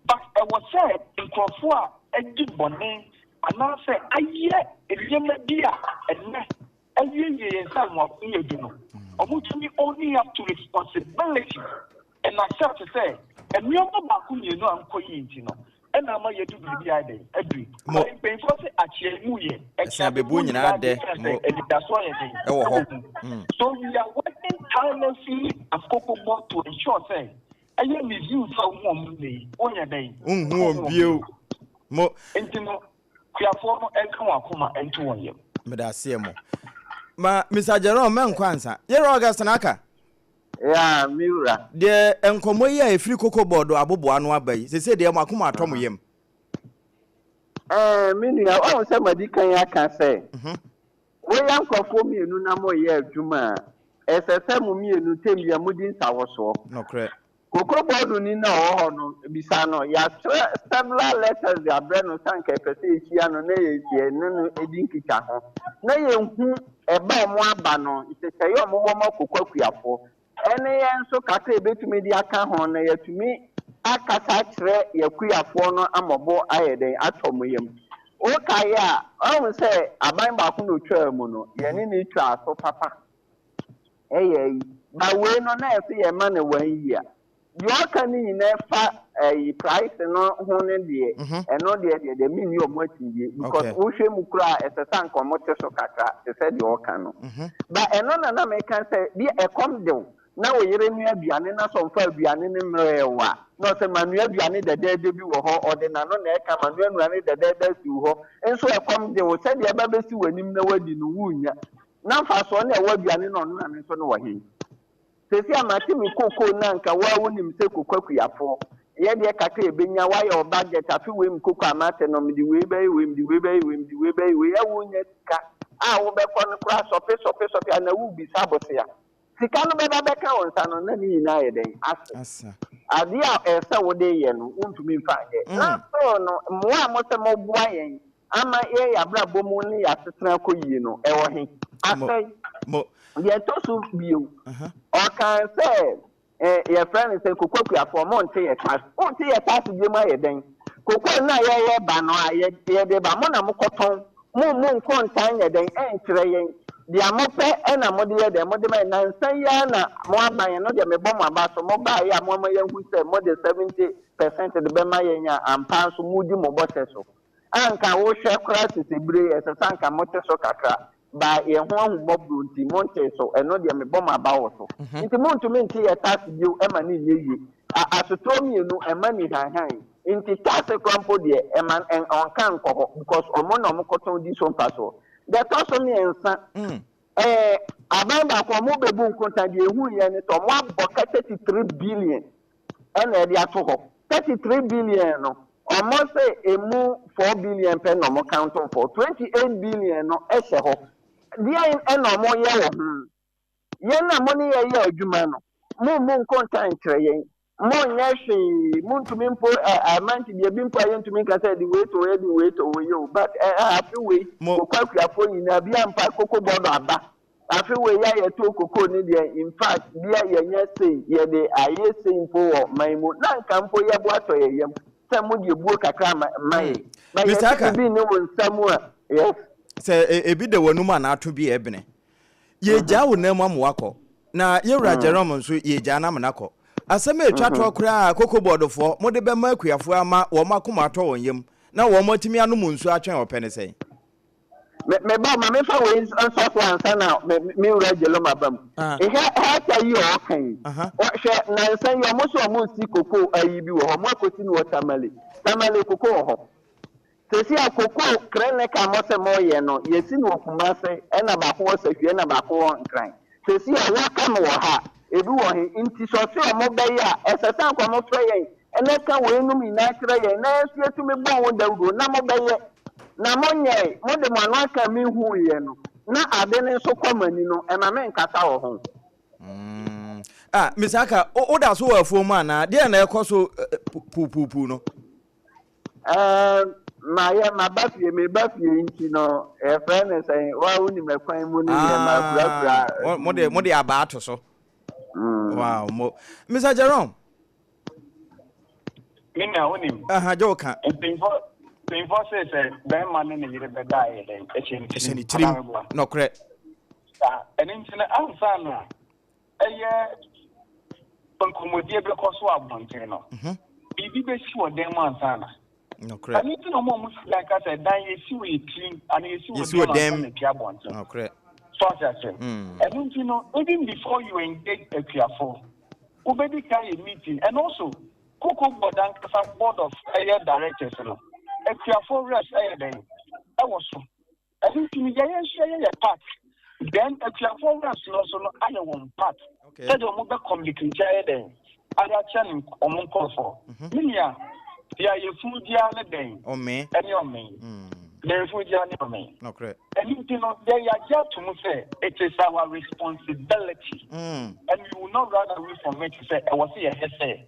C: but ɛwɔ sɛ nkurɔfoɔ a adi bɔne anaasɛ ayɛ nneɛma bi a ɛnnɛ awiewie yɛn sɛ anwonwako yɛ du no, wɔtumi owning up to responsibility and accept sɛ nneɛma baako mmienu a nkɔ yie nti no ɛna ama yɛadu baabi a ayɛ dɛn adu yi.
A: Mo.
C: But mpanyinfoɔ se akyea mu yɛ,
A: Ɛsɛn
C: ɛkyea
A: abɛbuo
C: bɛbuo
A: nyinaa
C: nyinaa
A: dɛ
C: deɛ kyerɛ
A: mo
C: sɛ anidasoɔ ayɛ dɛn
A: ɛwɔ hɔ.
C: ɛwɔ mu. So we are working tirelessly as Cocobod to ensure sɛ ɛyɛ misuse a wohu wɔn nnɛ yi, wonyɛ dɛn
A: Wonhu
C: wonhu
A: wɔn
C: wɔn
A: bio.
C: bio.
A: Mo.
C: Nti no Kuafoɔ no nka wɔn akoma nto wɔn yam.
A: Meda aseɛ mo. Ma Mr. Jerome mɛnkɔ ansa. Yɛwura Augustine aka.
B: Yeah, me wura.
A: Deɛ nkɔmmɔ yi a ɛfiri Cocoa Board aboboa ano aba yi, seesei deɛ mo akoma atɔ mo yam.
B: Ɛɛ, me nua, woahu sɛ madi kan aka sɛ, moyɛ nkurɔfoɔ mmienu na moreyɛ adwuma a, ɛsɛ sɛ mo mmienu tɛm biara modi nsawɔsoɔ.
A: Nokorɛ.
B: Cocoa Board ni no a ɔwɔ hɔ no, bisa no. Yɛatwerɛ several letters de abrɛ no sɛ anka yɛpɛ sɛ yɛhyia no na yɛne no di nkitaho na yɛhu ɛba a wɔaba no, nhyehyɛeɛ a wɔwɔ ma koko akuafoɔ, ɛne yɛn nso kakra a yɛbɛtumi de aka ho na yɛatumi akasa akyerɛ yɛn akuafoɔ no ama bo ayɛ dɛn atɔ wɔn yam. Wokae a, woahu sɛ aban baako na ɔtwaa mu no, yɛne no twaa so papa. Ɛyɛ ayi. But wei no na ɛsɛ yɛ ma no one year. Deɛ ɔka no nyinaa ɛfa ɛyi price no ho no deɛ ɛno deɛ deɛ deɛ menni ɔmo akyinnye because wohwɛ mu koraa ɛsɛ sɛ anka ɔmo te so kakra te sɛ deɛ ɔka no. But ɛno na na meka sɛ bi ɛkɔm de wo na wo yere noa aduane na sɛ ɔmfa aduane no mmerɛɛ wo a na ɔsɛ manoa aduane dɛdɛɛdɛ bi wɔ hɔ ɔde n'ano na ɛka manoa nnuane dɛdɛɛdɛ asi wo hɔ nso ɛkɔm de wo sɛdeɛ ɛba bɛsi w'anim na woadi no wonnya. Na mfasoɔ no a ɛwɔ aduane no a ɔnoa no nso no wɔ he? Seesei a mate me kokoo no a nka wo ara wonim sɛ koko akuafoɔ, yɛ deɛ kakra a yɛbɛnya, woayɛ wo budget, afe wei mu koko a mate no, mede wei bɛyɛ wei, mede wei bɛyɛ wei, mede wei bɛyɛ wei, a wonnya sika a wobɛkɔ no koraa sɔpe sɔpe sɔpe anaa worebisa bosea. Sika no bɛba bɛka wo nsa no na ne nyinaa ayɛ dɛn? Ase.
A: Asa.
B: Adeɛ a ɛsɛ sɛ wode yɛ no, wontumi mfa nyɛ. Na still no, mmoa a mosɛ moboa yɛn ama yɛn abrabɔ mu ne yɛn asetena kɔ yie no, ɛwɔ he? Asɛe.
A: Mo.
B: Deɛ ɛtɔ so bio, ɔkaa sɛ, eh, yɛfrɛ no sɛ koko akuafoɔ, monte yɛ tax. Wonte yɛ tax biom ayɛ dɛn? Koko no a yɛyɛ ba no a, yɛde ba, mo na mokɔtɔn. Mommu nkontaa nyɛ dɛn nkyerɛ yɛn. Deɛ mopɛ na mode yɛ dɛn? Mode ma yɛn. Nnansa yi ara na moaba yɛn no deɛ mebɔ mo aba so. Mobaeɛ a moama yɛahu sɛ mode 70% de bɛma yɛn a, ampa ara nso modi mo bɔhyɛ so. Anka wohwɛ koraa sesebire yi, ɛsɛ sɛ anka mote so kakra. But yɛn ho ahummɔborɔ nti, montee so. Ɛno deɛ mebɔ mo aba wɔ so. Nti montumi nte yɛn tax bio ma no nyɛ yie. A Asotorɔ mmienu, ɛma ni hanhan. Nti tax koraa mpo deɛ, ɛma ɛn ɔnka nkɔ hɔ because ɔmo na ɔmo kɔtɔn di so mfasoɔ. Deɛ ɛtɔ so mmiɛnsa, ɛɛ aban baako ɔmo bɛbu nkonta, deɛ ɛhuiɛ ne sɛ ɔmo abɔ ka 33 billion ɛna ɛde ato hɔ. 33 billion no, ɔmo se emu 4 billion pɛ na ɔmo count for. 28 billion no ɛhyɛ hɔ. Deɛn ɛna ɔmo yɛ wɔ ho? Yɛn a mo ne yɛn yɛ adwuma no, mommu nkonta nkyerɛ yɛn. Monnyɛ hwee, montumi mpo ɛ amount deɛ bi mpo a yɛntumi nka sɛ yɛde wei tɔ wei, yɛde wei tɔ wei o, but ɛ ɛ afe wei,
A: Mo.
B: koko akuafoɔ nyinaa, bi amfa koko bɔdɔ aba. Afe wei a yɛtoo koko no deɛ, in fact, bi a yɛnyɛ sei, yɛde ayɛ sei mpo wɔ man mu, na anka mpo yɛbo atɔ yɛn yam sɛ mode abuo kakra ma ma yɛn. But
A: Mister
B: yɛte
A: Aka.
B: biribi nni wo nsa mu a, yes.
A: Sɛ ebi da w'anum anaa ato bi a ɛbene. Yɛregyaa wo nan mu ama woakɔ, na yɛn wura Jerome nso, yɛregyaa no ama no akɔ. Asɛm a ɛtwa toɔ koraa a Cocoa Boardfoɔ mode bɛma akuafoɔ ama wɔn akoma atɔ wɔn yam na wɔatumi anom nsuo atwɛn ɔpɛ ne sɛn?
B: Me me ba, ma memfa wei nsɔ so ansa na me me wura Jerome aba mu. Hwɛ hɛta yi a ɔka yi. Hwɛ nnansa yi wɔn nso wɔresi cocoa ayi bi wɔ hɔ, wɔakɔsi no wɔ Tamale. Tamale cocoa wɔ hɔ. Sɛsi a kokoo krɛnɛk a mɔsɛ mɔyɛ no yɛsi no wɔ Kumase ɛna baako wɔ Sahwi ɛna baako wɔ Nkran. Sɛsi a waka no wɔ ha ebi wɔ he nti sɛ ɔse ɔmo bɛyɛ a ɛsɛ sɛ anka ɔmo frɛ yɛn ɛna ka wei nom nyinaa kyerɛ yɛn na yɛn nso yɛtumi bɔ ho dawuro na mo bɛyɛ na mo nyɛe mo de mo ano aka me huuiɛ no na ade no nso kɔ mo ani no ɛma me nkasa wɔ ho.
A: Ah, Mr. Aka, woda so wɔ afuo mu anaa? Deɛ na ɛkɔ so puupuupuu no?
B: Ɛɛ, mayɛ maba fie, meba fie nti no, yɛfrɛ no sɛn, wa wonim ɛkwan mu ne nneɛma kurakura.
A: Ah, mode mode abaa ato so. Wow, mo. Mr. Jerome.
C: Me nua wonim.
A: Aha, gye wo ka.
C: Mpanyinfoɔ mpanyinfoɔ sɛ sɛ bɛrima ne ne yere bɛda a ɛyɛ dɛn? Ɛhyɛ ne tirim.
A: Ɛhyɛ ne tirim. Nɔkorɛ.
C: Saa, ɛno nti no ansa na ɛyɛ nkɔmmɔdie bɛkɔ so abɔnten no, biribi bɛsi wɔ dan mu ansa na.
A: Nokorɛ.
C: Ɛno nti na wɔn a wɔsi dan ka sɛ dan yɛsi wɔ yɛ tirim anaa yɛsi wɔ dan mu ansa na apue abɔnten.
A: Nokorɛ.
C: So ate aseɛ? Ɛno nti no, even before you engage akuafoɔ, wobɛdi kan yɛ meeting and also Cocoa Board ankasa board of ɛyɛ directors no, akuafoɔ reps ɛyɛ dɛn? Ɛwɔ so. Ɛno nti no yɛn nso yɛyɛ yɛ part then akuafoɔ reps no nso no ayɛ wɔn part sɛdeɛ wɔn bɛ communicate ayɛ dɛn ayɛ akyerɛ ne wɔn nkorɔfoɔ. Mhm. Me nua, deɛ yɛfunu biara ne dɛn? Ɛne ɔme. Deɛ yɛfunu biara ne ɔme. Ɛno nti no yɛ yɛagye ato mu sɛ it is our responsibility mm. and we will not run away from it sɛ ɛwɔ sɛ yɛhwɛ sɛ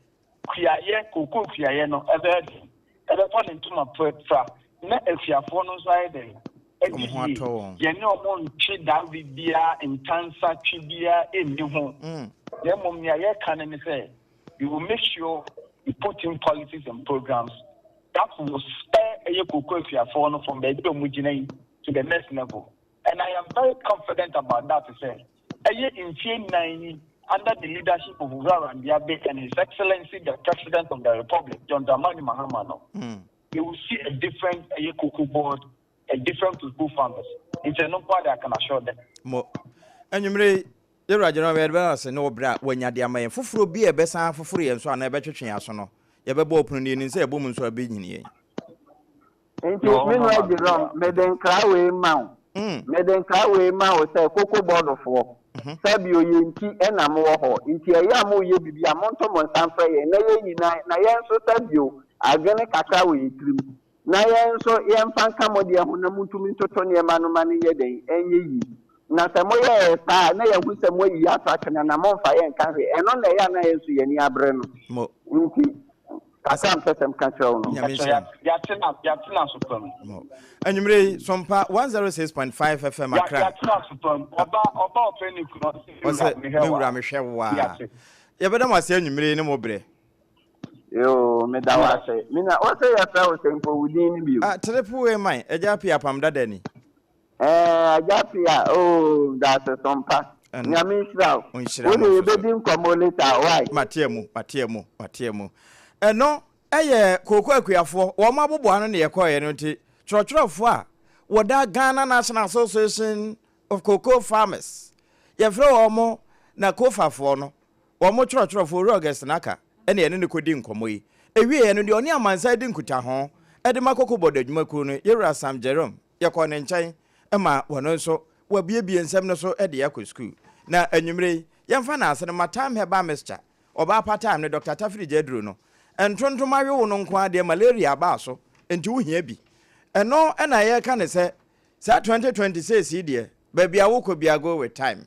C: kuayɛ, kookoo kuayɛ no ɛbɛyɛ dɛn? Ɛbɛfa ne ntoma pra na akuafoɔ no nso ayɛ dɛn? Adi yie. Yɛne wɔn ntwe dave biara, ntansa twe biara nni ho. Na mmom nea yɛka no ne sɛ, we will make sure we put in policies and programs that will spur ɛyɛ kookoo akuafoɔ no from baabi a wɔgyina yi to the next level. And I am very confident about that sɛ ɛyɛ mfie nnan yi under the leadership of Owura Randy Abbey and His Excellency the President of the Republic John Dramani Mahama no, they will see a different ɛyɛ cocoa board, a different cocoa farmers. Nti ɛno nko ara de I can assure them.
A: Mo. Anwummere yi, Yɛwura General yɛde bɛda ase ne wo berɛ a wanya de ama yɛn. Foforɔ bi a ɛbɛsan afoforo yɛn so anaa ɛbɛtwetwe yɛn aso no, yɛbɛbɔ ɔpono no, yɛnim sɛ yɛbɔ mu nso a ɛbɛnyini yɛn.
B: Nti me nua Jerome, mede nkra wei ma wo. Mede nkra wei ma wo sɛ koko bɔɔdofoɔ, sɛbio yɛn nti na mowɔ hɔ, nti ɛyɛ a moreyɛ biribi a monto mo nsa mfrɛ yɛn na yɛn nyinaa, na yɛn nso sɛbio adwene kakra wɔ yɛn tirim, na yɛn nso yɛmfa nka mo deɛ ho na montumi ntoto nneɛma no ma no nyɛ dɛn, ɛnyɛ yie. Na sɛ moyɛɛ saa a, na yɛahu sɛ moayi yɛn ato atwene anaa momfa yɛn nka hwee. Ɛno na ɛyɛ a na yɛn nso yɛn ani abere no.
A: Mo.
B: Nti, kakra a mepɛ sɛ meka kyerɛ wo no.
A: Nyame nhyira mo.
C: Yɛatena so pam.
A: Mo. Anwummere yi, Sompa 106.5 FM Accra.
C: Yɛatena so pam. Ɔba, ɔba ɔpɛ ne kunu, ɔse me
A: wura mehwɛ wo a. Me wura mehwɛ wo a. Yɛbɛda mo ase anwummere yi ne mo berɛ.
B: Yoo, meda wo ase. Me nua, wose yɛfrɛ wo sɛn mpo, wo din no bio?
A: Ah, Triple A man, Agya Appiah Apam Dada ni.
B: Ɛɛ agya Pia oo dase sompa. Nyame nhyira wo.
A: Ɔnhyira
B: Wo
A: mo
B: de
A: nso so.
B: yɛbɛdi nkɔmmɔ later why?
A: Mateɛ mu, mateɛ mu, mateɛ mu. Ɛno yɛ kooko akuafoɔ, wɔn aboboano na yɛkɔeɛ no nti, twerɛtwerɛfoɔ a wɔda Ghana National Association of Cocoa Farmers, yɛfrɛ wɔn NACOFAfoɔ no, wɔn twerɛtwerɛfoɔ Owura Augustine Aka na yɛne no kɔdii nkɔmmɔ yi. Ɛwieeɛ no, deɛ ɔne amansan di nkutaho de ma Cocoa Board adwumakuo no, Yɛwura Sam Jerome, Yɛkɔɔ ne nkyɛn ma ɔno nso wabuebue nsɛm no so de akɔ sukuu. Na anwummere yi, yɛmfa n'ase no ma Thyme Herbal Mixture, ɔbaa pa thyme ne Dɔkta Tafirigya aduro no. Ntontom awe wo no nko ara deɛ, malaria abaa so, enti wohia bi. Ɛno na yɛreka no sɛ, saa 2026 yi deɛ, baabi a wokɔ biara go with thyme.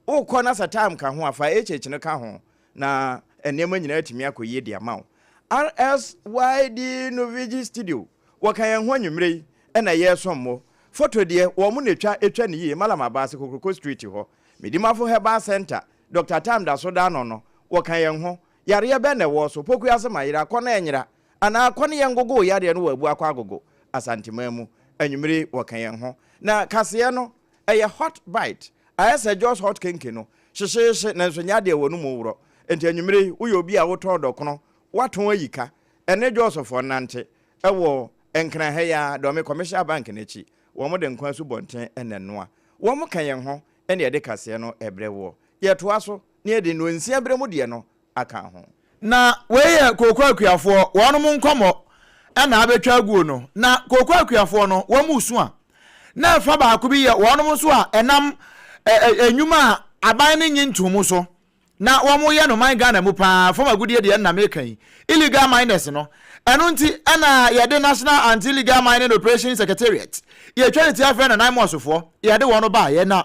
A: Wokɔ na sɛ thyme ka ho a, fa HH no ka ho na nneɛma nyinaa atumi akɔ yie de ama wo. RSYD Novigi Studio, Wɔka yɛn ho anwummere yi na yɛresom mo. Foto deɛ, wɔn na ɛtwa, ɛtwa no yie, Mallam Abaase, Kokroko Street hɔ. Medimafo Herbal Centre, Doctor Tam da so da ano no, wɔka yɛn ho. Yareɛ bɛn na ɛwɔ so? Pokuase ma yera, kɔ na ɛnyera, anaa kɔ ne yɛngogo wo yareɛ no wɔ Abuakɔ Agogo, Asanteman mu. Anwummere yi, wɔka yɛn ho. Na kaseɛ no, ɛyɛ hot bite, ayɛ sɛ Jos hot kenke no, hyehyeehye, nanso nyɛ adeɛ a w'anomu worɔ. Enti anwummere yi, woyɛ obi a wotɔn dɔkono, woatɔn ayi ka, ɛne Josfoɔ nnante wɔ Nkran ha yi ara, Dɔme Commercial Bank no akyi. Wɔn de nkwa asubɔnten na ɛnoa. Wɔn ka yɛn ho na yɛde kaseɛ no brɛ woɔ. Yɛtoa so na yɛde nnɔnsia berɛ mu deɛ no aka ho.
D: Na wei yɛ kooko akuafoɔ wɔnom nkɔmmɔ na abɛtwa aguo no. Na kooko akuafoɔ no wɔn resu a, na ɛfa baako bi yɛ wɔnom nso a ɛnam nnwuma a aban no nnye ntomu so na wɔn yɛ no man Ghana mu paa fam agudeɛ deɛ nna meka yi illegal miners no ɛno nti ɛna yɛde National Anti-Illegal Mining Operations Secretariat yɛtwa ne ti afrɛ no NAIMOS foɔ yɛde wɔn baayɛ na.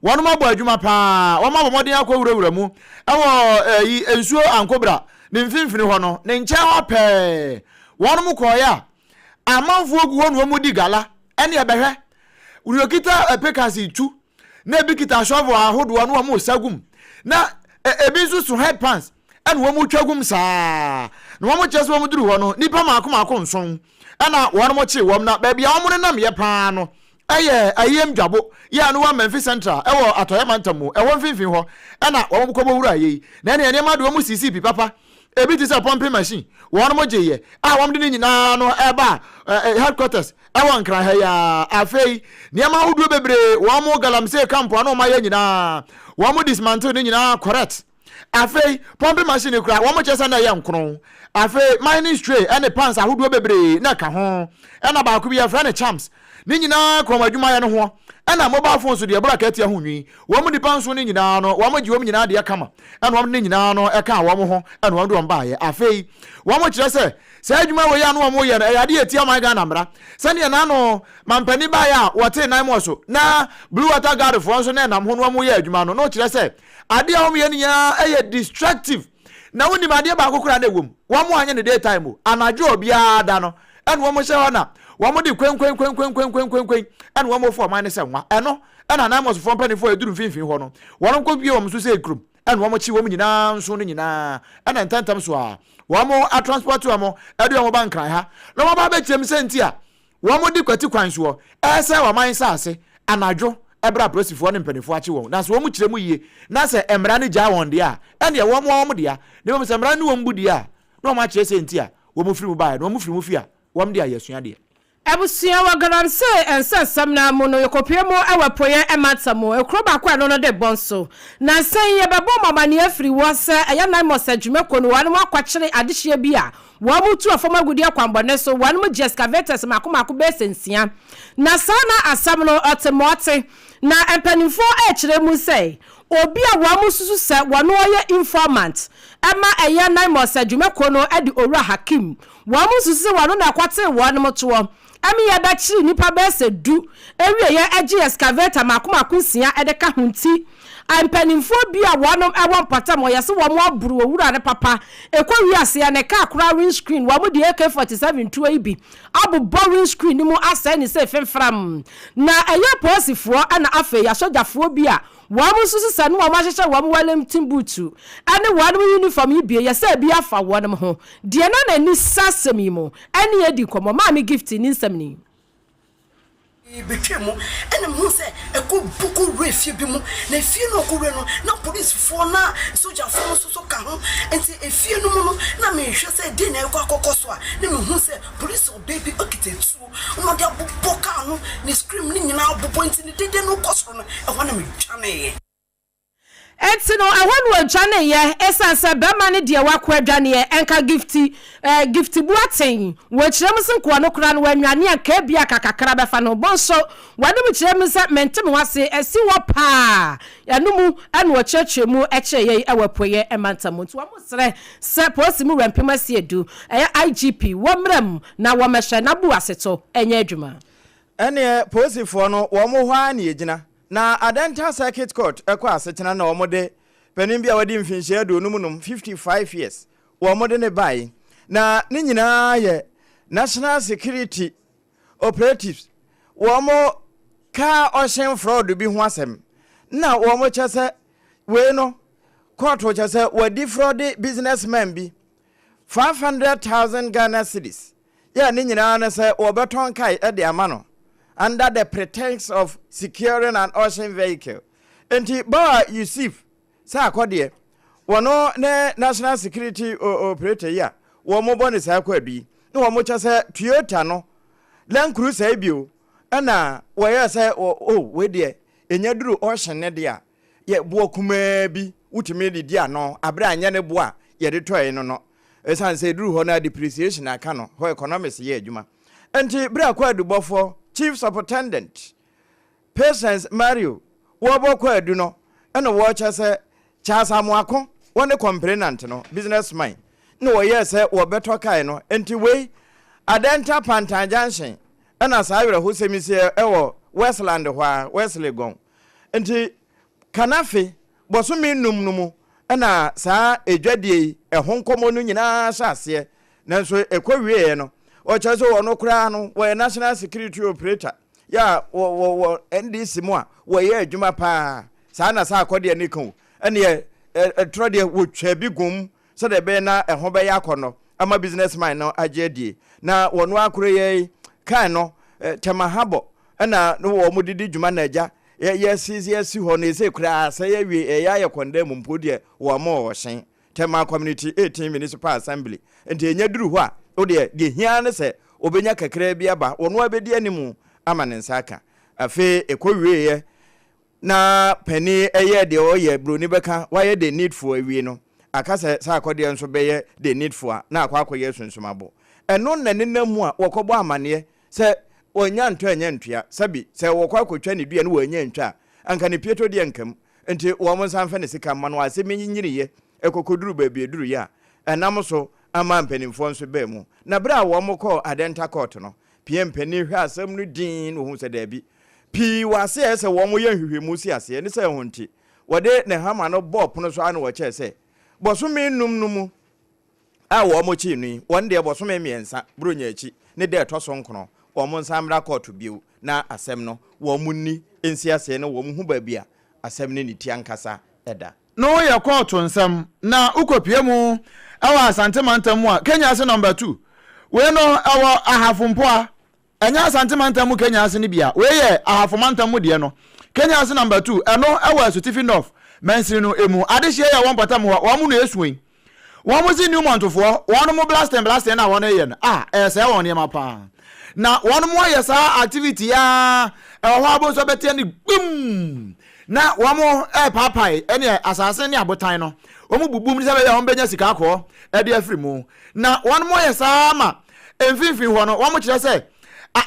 D: Wɔnom abɔ adwuma paa, wɔn abɔ mmɔden akɔ wurawura mu wɔ ɛyi nsuo Ankobra ne mfimfini hɔ no, ne nkyɛn hɔ pɛɛ. Wɔnom kɔɔeɛ a, amanfoɔ gu hɔ na wɔn di gala, ɛne ɛbɛhwɛ. Deɛ ɔkita pekase tu, na ebi kita shovel ahodoɔ na wɔn resa gum, na ebi nso so head pans ɛna wɔn retwa gum saa. Na wɔn kyerɛ sɛ wɔn duru hɔ no, nnipa mako mako nson ɛna wɔn kyee wɔn, na baabi a wɔn nenam yɛ paa no ɛyɛ Ayiem Dwabo yɛ a no wɔ Amenfi Central ɛwɔ Atɔeɛ Mantam mu, ɛhɔ mfimfini hɔ ɛna wɔn kɔbɔ wura yei. Na ɛneɛ nneɛma de wɔn sisii pi papa, ebi te sɛ pumping machine wɔn gyeeɛ a wɔn de ne nyinaa no ɛba headquarters ɛwɔ Nkran ha yi ara. Afei nneɛma ahodoɔ bebree wɔn galamsey camp a na wɔn ayɛ nyinaa wɔn dismantle ne nyinaa correct. Afei, pumping machine koraa, wɔn kyerɛ sɛ na ɛyɛ nkron. Afei, mining tray ne pans ahodoɔ bebree na ɛka ho. Ɛna baako bi yɛfrɛ no champs. Ne nyinaa ka wɔn adwumayɛ no ho. Ɛna mobile phones deɛ ɛboro akatua ho nwi. Wɔn nnipa nson no nyinaa no, wɔn gye wɔn nyinaa deɛ kama. Ɛna wɔn de ne nyinaa no ɛkaa wɔn ho ɛna wɔn de wɔn baeɛ. Afei, wɔn kyerɛ sɛ saa adwuma wei a na wɔn reyɛ no, ɛyɛ adeɛ a ɛtia ɔman Ghana mmara. Sɛdeɛ n'ano mampanin baeɛ a wɔtee nan mɔ so na Blue Water Guard foɔ nso na ɛnam ho na wɔn reyɛ adwuma no, na ɔkyerɛ sɛ Adeɛ a wɔyɛ no nyinaa yɛ destructive. Na wonim adeɛ baako koraa na ɛwɔ mu? Wɔn anyɛ no day time o. Anadwo a obiara da no, ɛna wɔn hyɛ hɔ na wɔn de kwenkwenkwenkwenkwenkwenkwen ɛna wɔn fa ɔman no sɛ nwa. Ɛno ɛna Anamɔsfoɔ mpanimfoɔ a ɛduru mfimfini hɔ no, wɔn kɔ bue wɔn so sɛ kurom ɛna wɔn kye wɔn nyinaa nso no nyinaa ɛna ntɛntɛm so a wɔn atransport wɔn ɛde wɔn ba Nkran ha na wɔn aba abɛkyerɛ mu sɛ nti a Wɔde kwati kwan soɔ resɛe ɔman nsaase anadwo berɛ a apolisifoɔ ne mpanimfoɔ akye wɔn. Na sɛ wɔkyerɛ mu yie na sɛ mmara no gyaa wɔn deɛ a, ɛnneɛ wɔn ara wɔn dea. Na mmom sɛ mmara no ne wɔn bu deɛ a, na wɔakyerɛ sɛ nti a wɔfiri mu baeɛ no, wɔfiri mu fie a, wɔn de ayɛ asuadeɛ.
E: Abusua, wɔ Galamsey nsɛnsɛm no ara mu no, yɛkɔpue mu wɔ Apueɛ mantam mu, kuro baako a ɛno no de Bonso. Nansa yi, yɛbɛbɔ mo amaneɛ afiri hɔ sɛ ɛyɛ NAIMOS adwumakuo no, wɔnom akɔkyere adehyeɛ bi a Wɔtu fam agudeɛ kwammɔne so, wɔgye excavators mmaako mmaako bɛyɛ sɛ nsia. Na saa na asɛm no te ma ɔte. Na mpanimfoɔ rekyerɛ mu sɛ, obi a wɔsusu sɛ wɔno ɔyɛ informant ma ɛyɛ NAIMOS adwumakuo no de Owura Hakim. Wɔsusu sɛ wɔno na ɛkɔtee wɔnom toɔ. Ɛmeɛ bɛkyere nnipa bɛyɛ sɛ du wieɛ gye excavator mako mako nsia de ka ho nti mpanimfoɔ bi a wɔnom wɔ mpɔtam hɔ yɛse wɔn aboro owura no papa ɛkɔ wiaseɛ ne car koraa windscreen wɔn de AK-47 tuo yi bi abobɔ windscreen no mu asɛe ne sei fenfram na ɛyɛ apolisifoɔ ɛna afei asogyafoɔ bi a Wɔn nso sesɛ ne wɔn ahyehyɛ wɔn Wellington buutu ne wɔn uniform yi bie yɛ sɛ bi afa wɔn ho. Deɛ na n'ani sa asɛm yi mu ne yɛn di nkɔmmɔ. Maame Gifty ne nsɛm ni.
F: Betwaa mu ɛna mehuu sɛ ɛkɔ bu kɔ wura efie bi mu na efie no ɔkɔ wura no na polisifoɔ na sogyafoɔ no nso so ka ho nti efie no mu no na mehwɛ sɛ deɛ na ɛkɔ akɔkɔ so a na mehu sɛ polisi ɔbaa bi ɔkita tuo na ɔde abobɔ kaa no ne screen no nyinaa abobɔ nti ne dede no kɔ soro no ɛhɔ na medwaneeɛ.
E: Enti no, ɛhɔ na ɔdwaneeɛ, ɛsiane sɛ barima no deɛ wako adwaneɛ, ɛnka Gifty, eh, Gifty Boateng, wɔ kyerɛ mu se nkoa no koraa no wannwane a, nka ebia ka kakra bɛfa ne ho. Bonso, w'anom kyerɛ mu sɛ mente me ho ase, asi hɔ paa. Ɛno mu na ɔkyerɛkyerɛ mu kyerɛ yɛn wɔ Apueeɛ mantam mu. Nti wɔsrɛ sɛ Polisi mu wura mpem asiedu, ɛyɛ IGP, wɔmmra mu na wɔmmɛhwɛ na bu aseto nyɛ adwuma.
A: Ɛneɛ polisifoɔ no wɔn hɔ ara na yɛgyina. Na Adenta Circuit Court kɔ asetena na wɔde panin bi a wadi mfinhyia 55, 55 years, wɔde no bae. Na ne nyinaa yɛ National Security Operatives wɔn car auction fraud bi ho asɛm. Na wɔn kyɛ sɛ wei no kɔɔto kyɛ sɛ wɔadi fraud businessman bi 500,000 Ghana cedis. Yɛ ne nyinaa ne sɛ wɔbɛtɔn kae de ama no under the pretext of securing an auction vehicle. Enti Bawa Yusuf sɛ akɔdeɛ, wɔno ne National Security Operator yi a wɔbɔ no saa kwaadu yi, na wɔkyɛ sɛ Toyota no Land Cruiser yi bio ɛna wɔyɛɛ sɛ oh wei deɛ ɛnya duru auction ne deɛ a yɛ boɔ kumaa bi wotumi de di ano abere a nyɛ ne boɔ a yɛde tɔe no no. Esiane sɛ eduru hɔ no a depreciation aka no hɔ economics yɛ adwuma nti bere a kwaadubɔfoɔ, Chief Superintendent Patience Mario wɔrebɔ kwaadu no na wɔrekyɛ sɛ Charles Amoako wɔne complainant no, businessman, na wɔyɛɛ sɛ wɔbɛtɔ kae no nti wei Adenta Pantan Junction na saa awerɛhosɛm yi si wɔ Westland hɔ ara, West Legon nti. Kanafe bɔsome nnum no mu na saa adwadie yi ɛho nkɔmmɔ no nyinaa hyɛ aseɛ, nanso ɛkɔ wieɛ no, ɔkyerɛ sɛ ɔno koraa no wɔyɛ National Security Operator yɛ a wɔ wɔ wɔ NDC mu a wɔyɛ adwuma paa. Saa na saa akɔdeɛ no ka o, ɛneɛ ɛtorɔ deɛ wɔtwa bi gum sɛdeɛ ɛbɛyɛ na ɛho bɛyɛ akɔnnɔ ama business man no agye adie. Na wɔn ara koro yɛ kan no Tema Habɔ na no wɔn de di dwuma na agya yɛ yɛsi yɛsi hɔ no ɛsɛ koraa sɛ yɛwie ɛyɛ ayɛ kɔndɛm mpo deɛ wɔn ɔhyɛn Tema Community 18 Municipal Assembly nti ɛnya duru hɔ a wodeɛ deɛ hia ne sɛ wɔbɛnya kakraa bi aba wɔn abɛdi animu ama ne nsa aka. Afei ɛkɔ wieɛ Na panin yɛ deɛ ɔyɛ broni bɛka wayɛ the needful awie no aka sɛ saa akɔdeɛ nso bɛyɛ the needful a na akɔ akɔyɛ sunsumabo. Ɛno na nenam mu a wɔkɔbɔ amaneɛ sɛ wɔanya ntɔ anya ntua sɛbi sɛ wɔkɔ akɔtwa ne dua na wɔannya antwa a anka ne pieto deɛ nka mu nti wɔn nsa mfa ne sika mma no asɛm yi nyiniiɛ ɛkɔkɔduru baabi ɛduruiɛ a ɛnam so ama mpanimfoɔ nso baa mu na berɛ a wɔn kɔɔ Adenta court no Pia mpanin hwɛ asɛm no dinn na wɔhu sɛ daabi Pii wɔ ase a ɛsɛ sɛ wɔyɛ nhwehwɛmu si aseɛ ne sɛ ɛho nti wɔde ne hama no bɔɔ pono so ara na wɔkyɛɛ sɛ bɔsome nnum no mu a wɔkyee no yi, wɔn deɛ bɔsome mmiɛnsa Buronya akyi ne da ɛtɔ so nkono wɔn nsan mmra kɔɔto bio na asɛm no wɔn nni nsi aseɛ na wɔn hu baabi a asɛm no ne ti ankasa da.
D: No yɛ kɔɔto nsɛm na wokɔpue mu wɔ Asante mantam mu a, Kenya ase number two. Wei no ɛwɔ Ahafo Mpoa. Ɛnyɛ Asante mantam mu Kenya ase no bi a, wei yɛ Ahafo mantam mu deɛ no. Kenya ase number two, ɛno ɛwɔ Asutifi North mansini no mu. Adehyeɛ yi a ɛwɔ mpɔtam hɔ, wɔn na ɛsua yi. Wɔn se Newmont foɔ, wɔn mo blasting blasting no a wɔn reyɛ no, ah, ɛresɛe wɔn nneɛma paa. Na wɔn mo ayɛ saa activity yi ara, ɛwɔ hɔ a wobɛhu sɛ wɔbɛteɛ ne gbum, na wɔn repaapae ɛne asase ne abotan no, wɔn bubum sɛ ɛbɛyɛ a wɔn bɛnya sika akɔɔ ɛde afiri mu. Na wɔn mo ayɛ saa ma mfimfini hɔ no, wɔn kyerɛ sɛ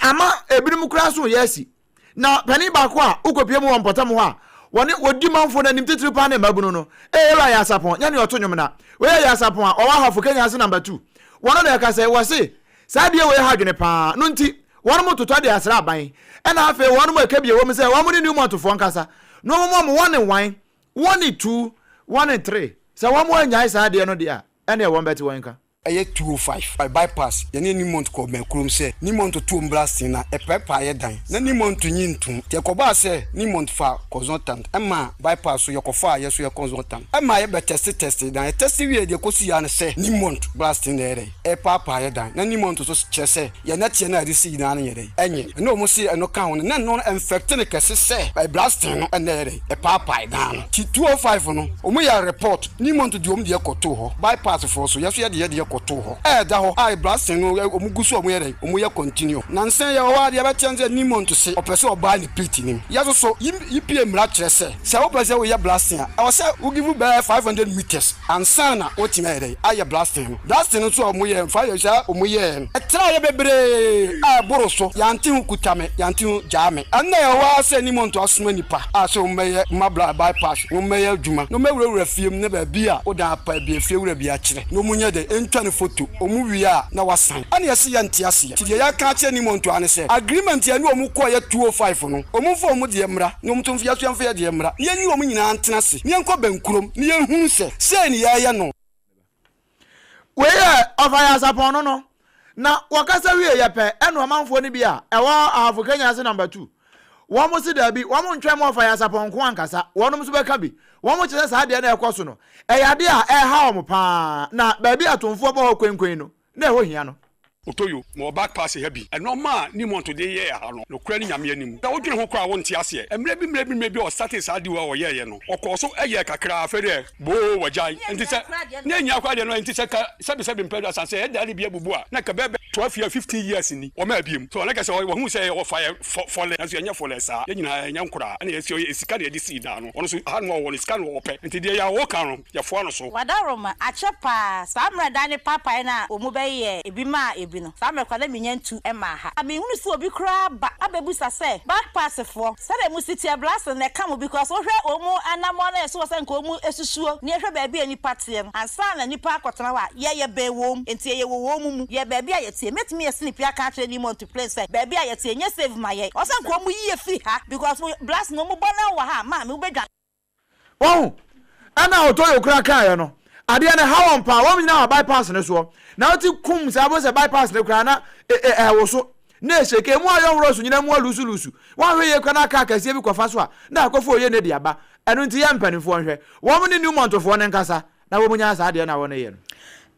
D: ama ebinom koraa so yɛ asi. Na panin baako a wokɔpie mu wɔ mpɔtam hɔ a wɔne wɔdi manfoɔ no anim titiriw paa ne mmabunu no, ee Ewura Yasapɔn, nyɛ nea ɔto nnwom na. Wei yɛ Yasapɔn a ɔwɔ Ahafo Kenya ase number two. Wɔno na ɛka sɛ, wɔse saa adeɛ wei ha adwene paa, no nti wɔnom totɔ de asra aban. Ɛna afei wɔnom ɛka bio wɔ mu sɛ wɔn ne Newmont foɔ nkasa na wɔn wɔn wɔne one, wɔne two, wɔne three. Sɛ wɔn annyae saa adeɛ no deɛ a, ɛneɛ wɔn bɛte wɔn nka.
G: Ɛyɛ 205 by bypass yɛne Newmont kɔɔ bɛn kurom sɛ Newmont tuom blasting na ɛpaepae yɛ dan na Newmont nyi ntom nti ɛkɔbaa sɛ Newmont fa consultant ɛma bypass so yɛkɔfaa yɛso yɛ consultant ɛma yɛbɛ tɛste tɛste dan yɛ tɛste wiee deɛ ɛkɔsii ara ne sɛ Newmont blasting na ɛyɛ dɛn ɛpaapaa yɛ dan na Newmont nso kyerɛ sɛ yɛn nɛteɛ no a yɛde sii dan no nyɛ dɛn ɛnyɛ ɛna wɔn se ɛno ka ho no na ɛno no ɛnfɛkte no kɛse sɛ blasting no ɛna ɛyɛ dɛn ɛpaapae dan no nti 205 no wɔn yɛ report Newmont de wɔn deɛ kɔtoo hɔ, Bypass foɔ so, yɛso yɛde yɛ deɛ kɔtoo hɔ. Ɛɛda hɔ a blasting no wɔn gu so a wɔn yɛ dɛn, wɔn yɛ continue. Nansa yi yɛwɔ hɔ a deɛ ɛbɛteɛ ne sɛ Newmont se ɔpɛ sɛ ɔbae ne pit no mu. Yɛso so, EPA mmara kyerɛ sɛ, sɛ wopɛ sɛ woyɛ blasting a, ɛwɔ sɛ wo give bɛyɛ 500 metres ansa na woatumi ayɛ dɛn, ayɛ blasting no. Blasting no nso a wɔn yɛɛ, mfa yɛ saa wɔn yɛɛ no, ɛtraeɛ bebree a ɛboro so, yɛante ho kuta me, yɛante ho gyaa me. Ɛnna ɛwɔ hɔ ara sɛ Newmont asoma nnipa a sɛ wɔmmɛyɛ mma bla bypass. Wɔmmɛyɛ adwuma na wɔmmɛwurawura fie mu na baabi a wodan apa bi a fiewura bi akyerɛ na wɔnyɛ dɛn ntwa no foto. Wɔn wie a na wɔasan. Ɛna yɛse yɛnte aseɛ. Nti deɛ yɛaka akyerɛ Newmont ara ne sɛ agreement a yɛne wɔn kɔeɛ 205 no, wɔn mfa wɔn deɛ mmra na wɔn nso yɛn nso yɛmfa yɛn deɛ mmra na yɛnyi wɔn nyinaa ntena ase na yɛnkɔ bɛnkurom na yɛnhunu sɛ sei ne yɛreyɛ no.
D: Wei yɛ ɔfa Nyansapɔn no no. Na wɔkasa wieeɛ pɛ, ɛna ɔmanfoɔ no bi a ɛwɔ Ahafo Kenya ase number two, wɔn se daabi, wɔn ntwɛn ma ɔfa Nyansapɔn nko ankasa, wɔnom nso bɛka bi. Wɔn kyerɛ sɛ saa adeɛ no a ɛrekɔ so no, ɛyɛ adeɛ a ɛreha wɔn pa ara, na baabi a atomfoɔ bɔ hɔ kwenkwen no, na ɛhɔ hia no.
H: Otoyo, mewɔ back pass ha bi. Nnoɔma a Newmont de yɛɛ ha no, nokorɛ ne Nyame anim. Sɛ wodwene ho koraa a wonte aseɛ. Mmerɛ bi mmerɛ bi mmerɛ bi a ɔstartee saa deal a ɔyɛeɛ no, ɔkɔɔ so yɛɛ kakra, afei deɛ boo wagyae. Nti sɛ, na ɛnhia koraa deɛ no, nti sɛ ka sɛbe sɛbe mpɛ aduasa sɛ ɛda no bi abubu a, na ka bɛyɛ 12 years, 15 years ni, ɔmaa biom. So na kyerɛ sɛ wahu sɛ ɔfa yɛ fɔ fɔlɛ, nanso yɛnyɛ fɔlɛ saa. Yɛn nyinaa yɛnyɛ nkoraa, ɛna yɛsi ɔyɛ sika na yɛde sii dan no. Ɔno nso hanom a ɔwɔ no, sika na ɔpɛ. Nti deɛ yɛ a ɔka no, Yɛfoa no so.
I: Wadaroma, akyɛ paa, saa mmerɛ dan no paapaeɛ no a wɔn bɛ yɛɛ ebi maa ebi no, saa mmerɛ koraa na mennya ntu mmaa ha. Na menhunu sɛ obi koraa ba abɛbusa sɛ, Back pass foɔ, sɛdeɛ mo si teɛ blasting no ɛka mo because wo hwɛ wɔn anamɔn no a ɛso wɔ sɛ nka wɔn susuo na yɛhwɛ baabi a nnipa teɛ no ansa na nnipa akɔtena hɔ a, yɛ yɛ bɛn wɔn nti yɛyɛ wɔ wɔn mu, yɛ baabi a yɛteɛ. Mɛtumi asi ne pi aka akyerɛ Newmont plain sɛ baabi a yɛteɛ nyɛ safe ma yɛn. Ɔsɛ nka wɔn yi yɛ firi ha because blasting no wɔn bɔ no wɔ ha a, maame wobɛdwane.
D: Wahu? Ɛna Otoyo koraa kaeɛ no, adeɛ no ha wɔn paa, wɔn nyinaa wɔ bypass no soɔ. Na wote kum saa bɔ sɛ bypass no koraa na ɛwoso, na ɛhyɛke, emu ayɔ worɔ so nyinaa mu alusu lusu. Woanhwɛ yie koraa na kaa kɛseɛ bi kɔfa so a, na akɔfa oye no de aba. Ɛno nti yɛn mpanimfoɔ nhwɛ, wɔn ne Newmontfoɔ no nkasa na wɔn nyaa saa adeɛ no a wɔn yɛ no.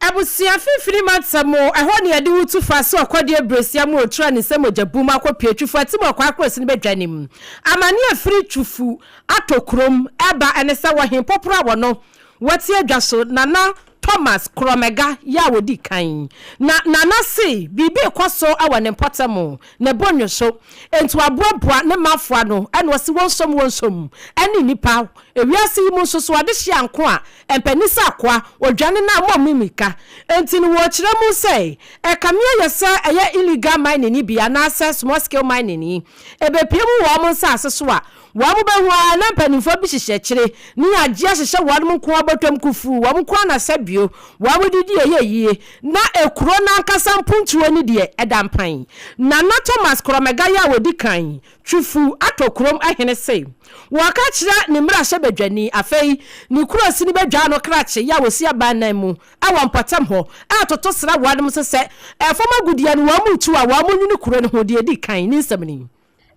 E: Abusua finfini mantam, ɛhɔ ne yɛde wo tu fa sɛ ɔkɔdeɛ bresia mu otura ne nsam mogya bum akɔpue Twifo atim wɔ Kwaa Kurosini badwa no mu. Amane a ɛfiri Twufu atɔ kurom ɛba ɛne sɛ wɔhe pɔporɔ a wɔno wɔte adwa so Nana Thomas Korɔmɛga yɛ a wɔdi kan. Na Nana se biribi rekɔ so wɔ ne mpɔtam ne bo nnwo so enti waboaboa ne manfoɔ ano ɛna ɔse wɔnsom wɔnsom ɛne nnipa Ewiase yi mu nso so adehye anko a ɛmpɛ ne sɛ akoa, odwane na ama ɔmo mmirika. Enti no wɔkyerɛ mu sɛ ɛkame ayɛ sɛ ɛyɛ illegal mining yi bi anaasɛ small scale mining yi ɛbɛpue mu wɔ wɔn nsaase so a, wɔn bɛhu ara na mpanimfoɔ bi hyehyɛ akyire ne agye ahyehyɛ wɔn nko ara bɔtɔm kufuu, wɔn nko ara na sɛbio wɔn didi ɛyɛ yie na ekuro no ankasa mpuntuo no deɛ ɛda mpan. Nana Thomas Korɔmɛga yɛ a ɔdi kan Twifo atɔ kurom hene se wɔka kyerɛ ne mmarahyɛbadwani, afei ne kuro sini badwa no krakye yɛ a wɔsi aban nan mu wɔ mpɔtam hɔ retoto sra wɔnom so sɛ fam agudeɛ no wɔn retu a wɔn nwene kuro no ho deɛ ɛdi kan ne nsɛm ni.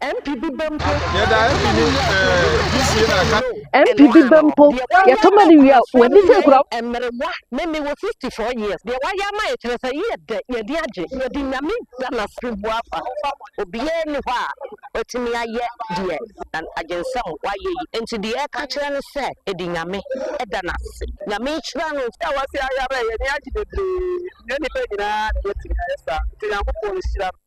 J: MP bi ba mpo,
K: Yɛda MP ne DCA na aka.
J: MP bi ba mpo, yɛto ma no wie a, w'ani sɛ kura. Mmerewa, me mewɔ 64 years, deɛ wayɛ ama yɛ kyerɛ sɛ yɛ dɛ, yɛn ani agye, yɛde Nyame da no ase. Boafa, Obiara nni hɔ a watumi ayɛ deɛ Agyensɛm wayɛ yi, enti deɛ yɛka kyerɛ ne sɛ yɛde Nyame da no ase. Nyame nhyira no.
L: Sɛ wase ayare a, yɛn ani agye bebree. Nyɛ nnipa nyinaa na wɔatumi ayɛ saa, nti Nyankopɔn nhyira no.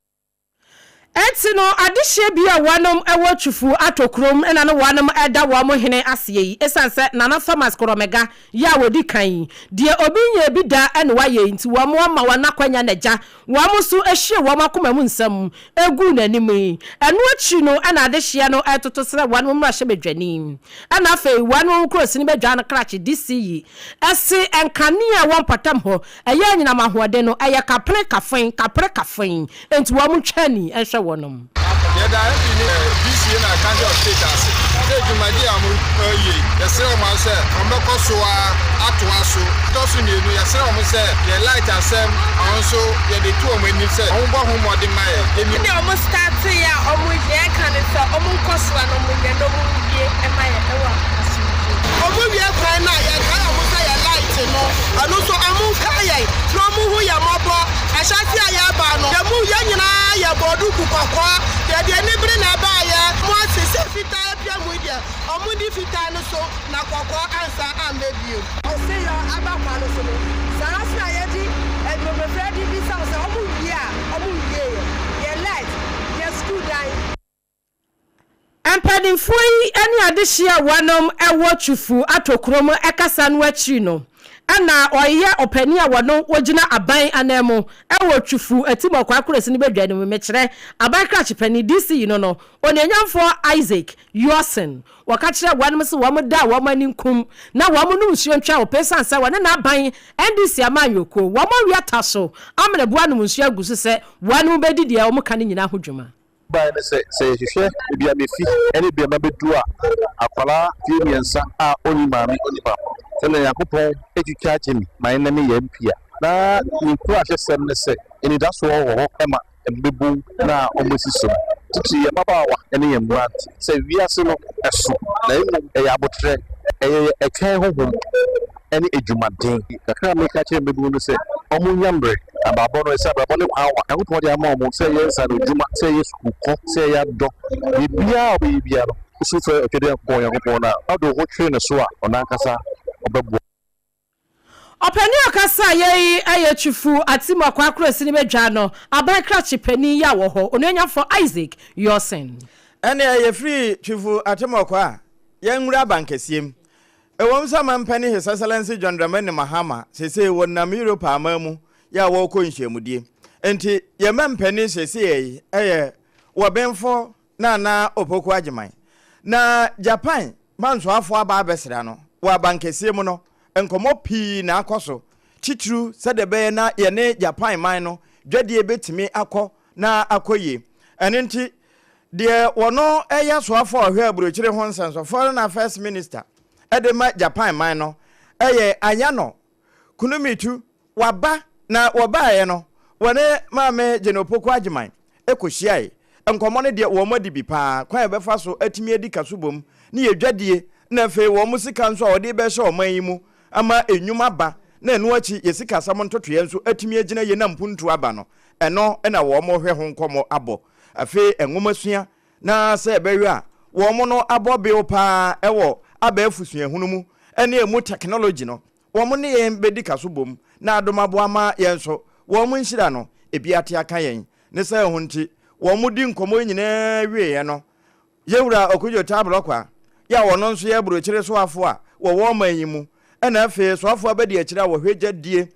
E: Enti no adehyeɛ bi a wɔnom wɔ Twufu atɔ kurom na ne wɔnom da wɔn hene aseɛ yi, ɛsiane sɛ Nana Thomas Korɔmɛga yɛ a wɔdi kan yi, deɛ obi nyɛɛ bi da na wayɛ yi nti wɔn ama wɔn akwanya na agya wɔn nso hwie wɔn akoma mu nsɛm guu n'anim yi. Ɛno akyiri no na adehyeɛ no retoto srɛ wɔn mmarahyɛbadwani ɛna afei wɔn kurosini badwa no krakye DC yi se nkanea a ɛwɔ mpɔtam hɔ ɛyɛ anyinam ahoɔden no ɛyɛ kapene kafen kapere kafen enti wɔn ntwa ani nhwɛ wɔnom.
K: Yɛda MP ne DCA na Council of State ase sɛ dwumadi a wɔreyɛ yi, yɛsrɛ wɔn ara sɛ wɔbɛkɔ so ara atoa so. Ɛtɔ so mmienu, yɛsrɛ wɔn sɛ yɛn light asɛm wɔn nso yɛde to wɔn anim sɛ wɔbɔ ho mmɔden ma yɛn. Yɛnim.
M: Sɛdeɛ ɔmo startee a ɔmo deɛ ɛka ne sɛ ɔmo nkɔ so a na ɔmo nyɛ na ɔmo nwie ɛma yɛn ɛwɔ asomdwie mu.
L: Ɔmo wie kwan no a yɛkae ɔmo sɛ yɛ light no ɛno nso ɔmo nkae yɛn na ɔmo hu yɛn mmɔbɔ. Ahyɛase a yɛreba no yɛn mu yɛn nyinaa yɛ bɔɔ duku kɔkɔɔ yɛde anibere na ɛbaeɛ. Ɔmo ase sɛ fitaa apia mu yi deɛ ɔmo ndi fitaa no so na kɔkɔɔ ansan ammɛ bio.
M: Ɔseyɔ aba kwan no so no, saa ara nso na yɛde aduromefrɛ de bisa wɔn sɛ wɔn wie a wɔn nwieɛ, yɛn light, yɛn sukuu dan.
E: Mpanimfoɔ yi ne adehyeɛ a wɔnom wɔ Twufu atɔkurom kasa no akyiri no, na ɔyɛ ɔpanin a wɔno ɔgyina aban ananmu wɔ Twufu Atimɔkwa Akurase no badwa no mu, mekyerɛ aban krakye panin, DC yi no no, Onuonyamfoɔ Isaac Yorson. Wɔka kyerɛɛ wɔnom se wɔn da wɔn ani nkum na wɔn nom nsuo ntwa ɔpɛ esiane sɛ wɔne n'aban NDC amanyɔkuo wɔn awia ta so amene boa nom nsuo agu so sɛ wɔnom bɛdi deɛ wɔn ka no nyinaa ho dwuma.
N: Bae ne sɛ, sɛ yɛhwehwɛ baabi a mefi ne baabi a mabɛdu a, akwadaa mfeɛ mmiɛnsa a ɔnni maame ɔnni papa, sɛdeɛ Nyankopɔn atwitwa agye me ma ɛnnɛ meyɛ MP a, na ne nkuranhyɛsɛm ne sɛ, anidasoɔ wɔ hɔ ma mmabun no a wɔasi so no, titiri yɛn mmabaawa ne yɛn mmerante, sɛ wiase no so, na mmom ɛyɛ aboterɛ, ɛyɛ ɛtwɛn honhom ne adwumaden. Kakra a meka kyerɛ mmabun no sɛ, wɔnnya mmerɛ. Abrabɔ no, ɛsɛ abrabɔ ne kwan wa Nyankopɔn de ama wɔn, sɛ ɛyɛ nsaanodwuma, sɛ ɛyɛ sukuukɔ, sɛ ɛyɛ adɔ, biribiara a wobɛyɛ biara no, wosu frɛ Otwedeɛnkopɔn Nyankopɔn no a, na wode wo ho twere ne so a, ɔno ankasa ɔbɛboa.
E: Ɔpanin a ɔkasaeɛ yi yɛ Twifu Atimua Kwakoro Asinibadwa no aban krakye panin yi a wɔ hɔ, Onuonyamfoɔ Isaac Yorson.
A: Ɛnneɛ yɛfiri Twifu Atemɔkwa a, yɛnwura abankɛseɛ mu. Ɛwom sɛ Ɔmanpanin His Excellency John Dramani Mahama seesei wɔnam Europe aman mu yɛ a wɔrekɔ nhyiamudie nti, yɛn mampanin seesei yi yɛ Wɔbenfo Nana Opoku Agyemang. Na Japan mansoafoɔ aba abɛsra no wɔ abankɛseɛ mu no, nkɔmmɔ pii na akɔ so, titiriw sɛdeɛ ɛbɛyɛ na yɛne Japan man no dwadie bɛtumi akɔ na akɔ yie. Ɛno nti, deɛ wɔno yɛ soafoɔ a ɔhwɛ aburokyire ho nsɛnso, Foreign Affairs Minister, de ma Japan man no yɛ Ayano Kunumitu Waba na wɔbaeɛ no, wɔne Maame Jane Opoku Agyemang kɔhyiae. Nkɔmmɔ no deɛ wɔn adi bi pa ara, kwan a yɛbɛfa so atumi adi kasobom ne yɛn dwadie na afei wɔn sika nso a wɔde rebɛhyɛ ɔman yi mu ama nnwuma aba na ɛno akyi yɛn sikasɛm ntotoeɛ nso atumi agyina yie na mpuntuo aba no, ɛno na wɔrehwɛ ho nkɔmmɔ abɔ. Afei nwomasua na sɛ ɛbɛyɔ a wɔn no abɔ bew pa ara wɔ abɛɛfo suahunu mu ne ɛmu technology no, Wɔn ne yɛn bɛdi kaso bom, na adom aboa ma yɛn nso, wɔn nhyira no, ebi ate aka yɛn. Ne saa ho nti, wɔn di nkɔmmɔ yi nyinaa wieeɛ no, yɛn wura Okudjo Tablɔkwa, yɛ a ɔno nso yɛ aburokyire soafoɔ a wɔwɔ ɔman yi mu, ɛna afei soafoɔ abadiakyire a wɔhwɛ gyadie,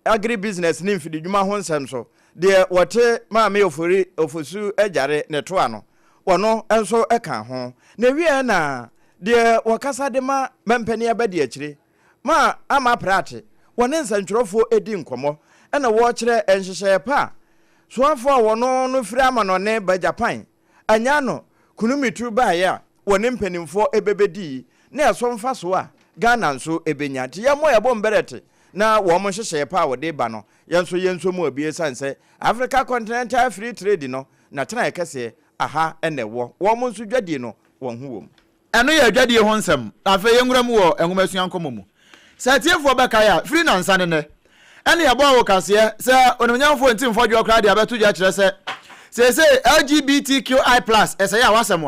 A: agribusiness ne mfididwuma ho nsɛm so, deɛ wɔte Maame Ofori Ofosu Agyare ne toa no, ɔno nso ka ho. Na ɛwieɛ na deɛ wɔkasa de ma mampanin abadiakyire, ma ama prate wɔne nsɛntwerɛfoɔ di nkɔmmɔ na wɔrekyerɛ nhyehyɛeɛ pa a soafoɔ a wɔno no firi amanɔne ba Japan anya no Kunumitu baeɛ a wɔne mpanimfoɔ bɛbɛdii ne ɛso mfasoɔ a Ghana nso bɛnya. Nti yɛmmɔ yɛn bo mberɛte na wɔn nhyehyɛeɛ pa a wɔde ba no yɛn nso yɛnsɔ mu abue ɛsiane sɛ Africa Continental Free Trade no n'atenaeɛ kɛseɛ aha na ɛwɔ. Wɔn nso dwadie no wɔn ho wɔ mu.
D: Ɛno yɛ adwadie ho nsɛm, na afei yɛnwura mu wɔ nwomasua nkɔmmɔ mu. Sɛ atiefoɔ bɛkae a, firi nnansa ne nnɛ, ɛne yɛbɔɔ wo kaseɛ sɛ Onimuonyamfoɔ Ntim Fɔdwoɔ koraa de abɛto dwa kyerɛ sɛ seesei LGBTQI plus ɛsɛe a w'asɛm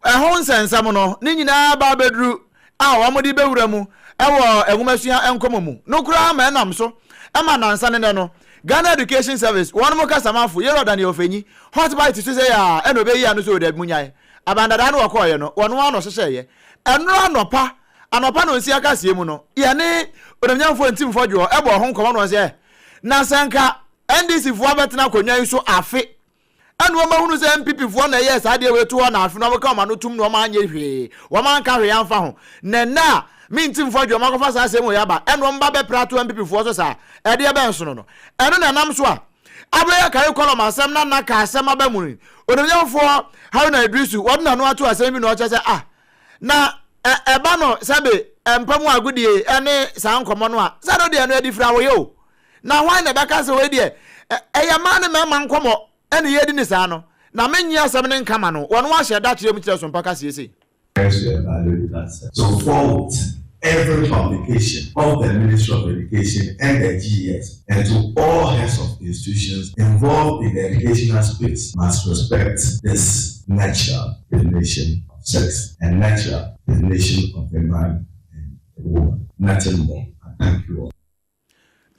D: a ɛho nsɛnsɛm no ne nyinaa ba abɛduru a wɔde bɛwura mu wɔ nwomasua nkɔmmɔ mu no koraa ma ɛnam so ma nnansa ne nnɛ no Ghana Education Service wɔnom kasamafo Yerah Daniel Fenyi hot bite so sɛ yɛ a ɛna ɔbɛyi ano sɛ o dabi monyae Aban dadaa no wɔkɔeɛ no, wɔno ara na ɔhyehyɛeɛ. Ɛnora anɔpa, anɔpa nɔnsia kaseɛ mu no, yɛne Onamnyamfoɔ Ntim Fɔdwoɔ bɔɔ ho nkɔmmɔ na ɔse ɛ, na sɛ nka NDC foɔ abɛtena akonnwa yi so afe, ɛna wɔn ahunu sɛ NPP foɔ na ɛyɛɛ saa adeɛ wei to hɔ na afe no wɔka wɔn ano tom na wɔn anyɛ hwee, wɔn anka hwee amfa ho. Na ɛnnɛ a me Ntim Fɔdwoɔ makɔfa saa asɛm wei aba, ɛna wɔn ba bɛpra ato NPP foɔ so saa, ɛdeɛ bɛn sono no? Ɛno na ɛnam so a Abɛyɛ curriculum asɛm na na ka asɛm aba mu yi, Onimnyamfoɔ Haruna Iddrisu, wɔde n'ano ato asɛm bi na ɔkyerɛ sɛ ah, na ɛba no sɛbe mpa mu agodie ne saa nkɔmmɔ no a, sɛ no deɛ no adifiri awoyɛ o. Na hwan na ɛbɛka sɛ wei deɛ ɛyɛ mmaa ne mmarima nkɔmmɔ ɛna yɛdi ne saa no, na mennye asɛm no nka ma no, wɔn ahyɛ da kyerɛ mu kyerɛ so mpa kaseɛ sei.
O: to evaluate that So forward every publication of the Ministry of Education and the GES and to all heads of institutions involved in the educational space must respect this natural definition of sex and natural definition of a man and a woman. Nothing more. I thank you all.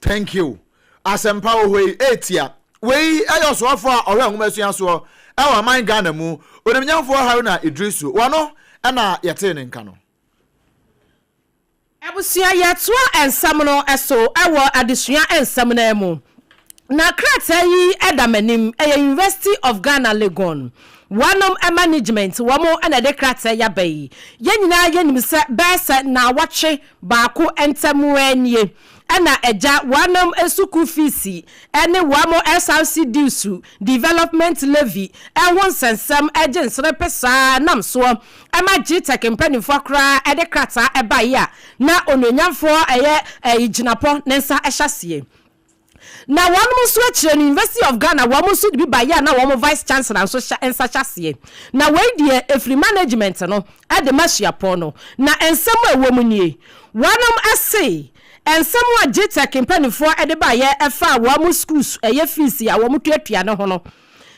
D: Thank you. Asɛmpa wɔ hɔ yi ɛretia. Wei ɛyɛ ɔsoafoɔ a ɔhwɛ nwomasua soɔ ɛwɔ aman Ghana mu, Onimnyamfoɔ Haruna Iddrisu. Wɔno ɛna yɛtee ne nka no.
E: Abusua yɛtoa nsɛm no so wɔ adesua nsɛm no ara mu. Na krataa yi da m'anim, ɛyɛ University of Ghana Legon wɔnom management wɔn na ɛde krataa yi aba yi. Yɛn nyinaa yɛnim sɛ bɛyɛ sɛ naawɔtwe baako ntam ara nie na agya wɔnom sukuu fees ne wɔn SRC dues, development levy ho nsɛnsɛm gye nserepe saa nam soɔ ma GTEC mpanimfoɔ koraa de krataa baeɛ a na onuonyamfoɔ ɛyɛ Gyinapɔ ne nsa hyɛ aseɛ. Na wɔnom nso akyire no University of Ghana wɔn nso de bi baeɛ a na wɔn Vice Chancellor nso hyɛ nsa hyɛ aseɛ. Na wei deɛ ɛfiri management no de ma suapɔn no. Na nsɛm a ɛwɔ mu nie, Wɔnom se nsɛm a GTEC mpaninfoɔ de baeɛ ɛfa wɔn schools ɛyɛ fees a wɔn tuatua no ho no,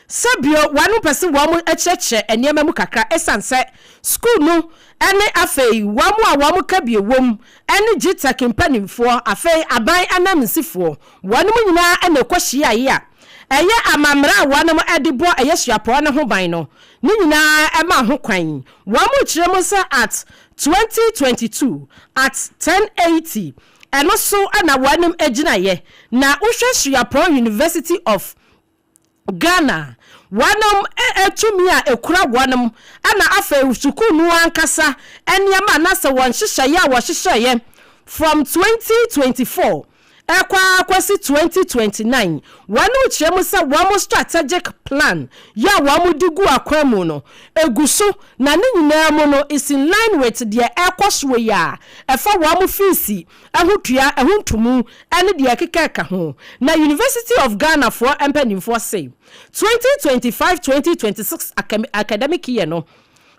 E: sɛ bio wɔnom pɛ se wɔn kyerɛkyerɛ nneɛma mu kakra ɛsiane sɛ school no ne afei wɔn a wɔn ka bi wom ne GTEC mpanimfoɔ, afei aban ananmusifoɔ, wɔnom nyinaa na ɛkɔ hyiaeɛ a ɛyɛ amammerɛ a wɔnom de bɔ ɛyɛ suapɔn no ho ban no, ne nyinaa ɛma ho kwan. Wɔn kyerɛ mu sɛ at 2022 at 1080 ɛno so na wɔnom gyinaeɛ, na wohwɛ suapɔn University of Ghana, wɔnom tumi a ɛkura wɔnom ɛna afei sukuu no ankasa nneɛma anaasɛ wɔn nhyehyɛeɛ a wɔhyehyɛeɛ from 2024. Ɛkɔ ara kɔsi 2029, wɔn rekyerɛ mu sɛ wɔn strategic plan yɛ a wɔn de gu akwan mu no, ɛgu so na ne nyinaa mu no is in line with deɛ ɛrekɔ soɔ yi a ɛfa wɔn fees ho tua, ɛho ntomu ne deɛ ɛkeka ɛka ho. Na University of Ghana foɔ mpanimfoɔ se 2025-2026 academic year no,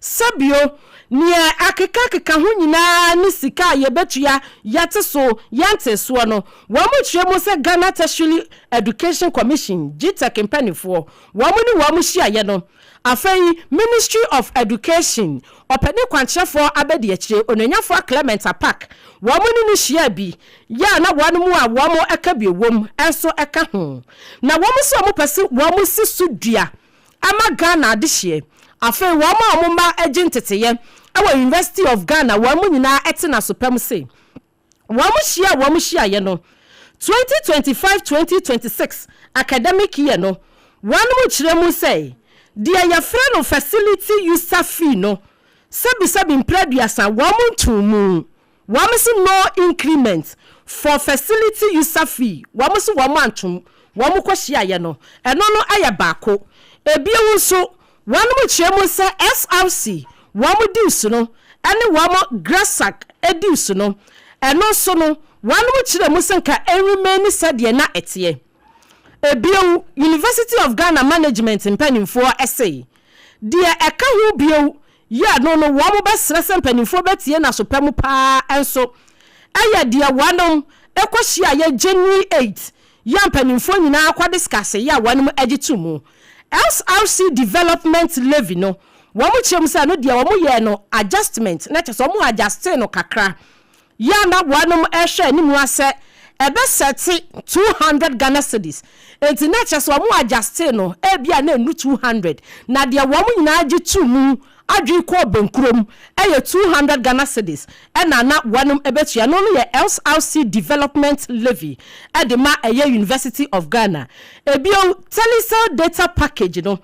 E: Sɛ bio, nea akekakeka ho nyinaa ne sika a yɛbɛtua, yɛte so, yɛnte soɔ no, wɔkyerɛ mu sɛ Ghana Tertiary Education Commission, GTEC, mpaninfoɔ, wɔn ne wɔn hyiaeɛ no, afei Ministry of Education, ɔpanin kwankyerɛfoɔ abadiakyire, Onuonyafoɔ Clement Apaak, wɔn ne no hyiaa bi, yɛ a na wɔn mu a wɔn ka bi wom nso ka ho. Na wɔn nso wɔpɛ se wɔn si so dua ama Ghana adehyeɛ. Afei wɔn a wɔn mma gye nteteyɛ wɔ University of Ghana wɔn mu nyinaa te naso pa mu se wɔn hyia a wɔn hyiaeɛ no 2025-2026 academic year no wɔn kyerɛ mu sɛ deɛ yɛfrɛ no facility user fee no sɛbisɛbi mprɛ aduasa wɔn ntoo mu. Wɔn se no increment for facility user fee, wɔn se wɔn antom, wɔn kɔ hyiaeɛ no, ɛno no yɛ baako. Ebio nso, wɔn kyerɛ mu sɛ SRC wɔn dues no ne wɔn GRASAC dues no, ɛno nso no, wɔn kyerɛ mu sɛ nka ɛnremaini sɛdeɛ na ɛteɛ. Ebio, University of Ghana Management mpanimfoɔ se, deɛ ɛka ho bio Yɛ no no wɔn bɛsrɛ sɛ mpaninfoɔ bɛtie no aso pa mu paa nso ɛyɛ deɛ wɔnom kɔ hyiaeɛ January 8 yɛ a mpaninfoɔ nyinaa kɔ discuss yɛ a wɔnom gye to mu. SRC Development Levy no wɔn kyerɛ mu sɛ ɛno deɛ wɔn yɛɛ no adjustment na kyerɛ sɛ wɔn adjustee no kakra Yɛ a na wɔnom rehwɛ anim ara sɛ ɛbɛ sɛte 200 Ghana cedis, enti na kyerɛ sɛ wɔn adjustee no ebia na ɛnnu 200, na deɛ wɔn nyinaa gye too mu adwene kɔɔ bɛnkurom yɛ 200 Ghana cedis ɛna na wɔnom bɛtua, ɛno no yɛ SRC Development Levy de ma ɛyɛ University of Ghana. Ebio, Telecel data package no,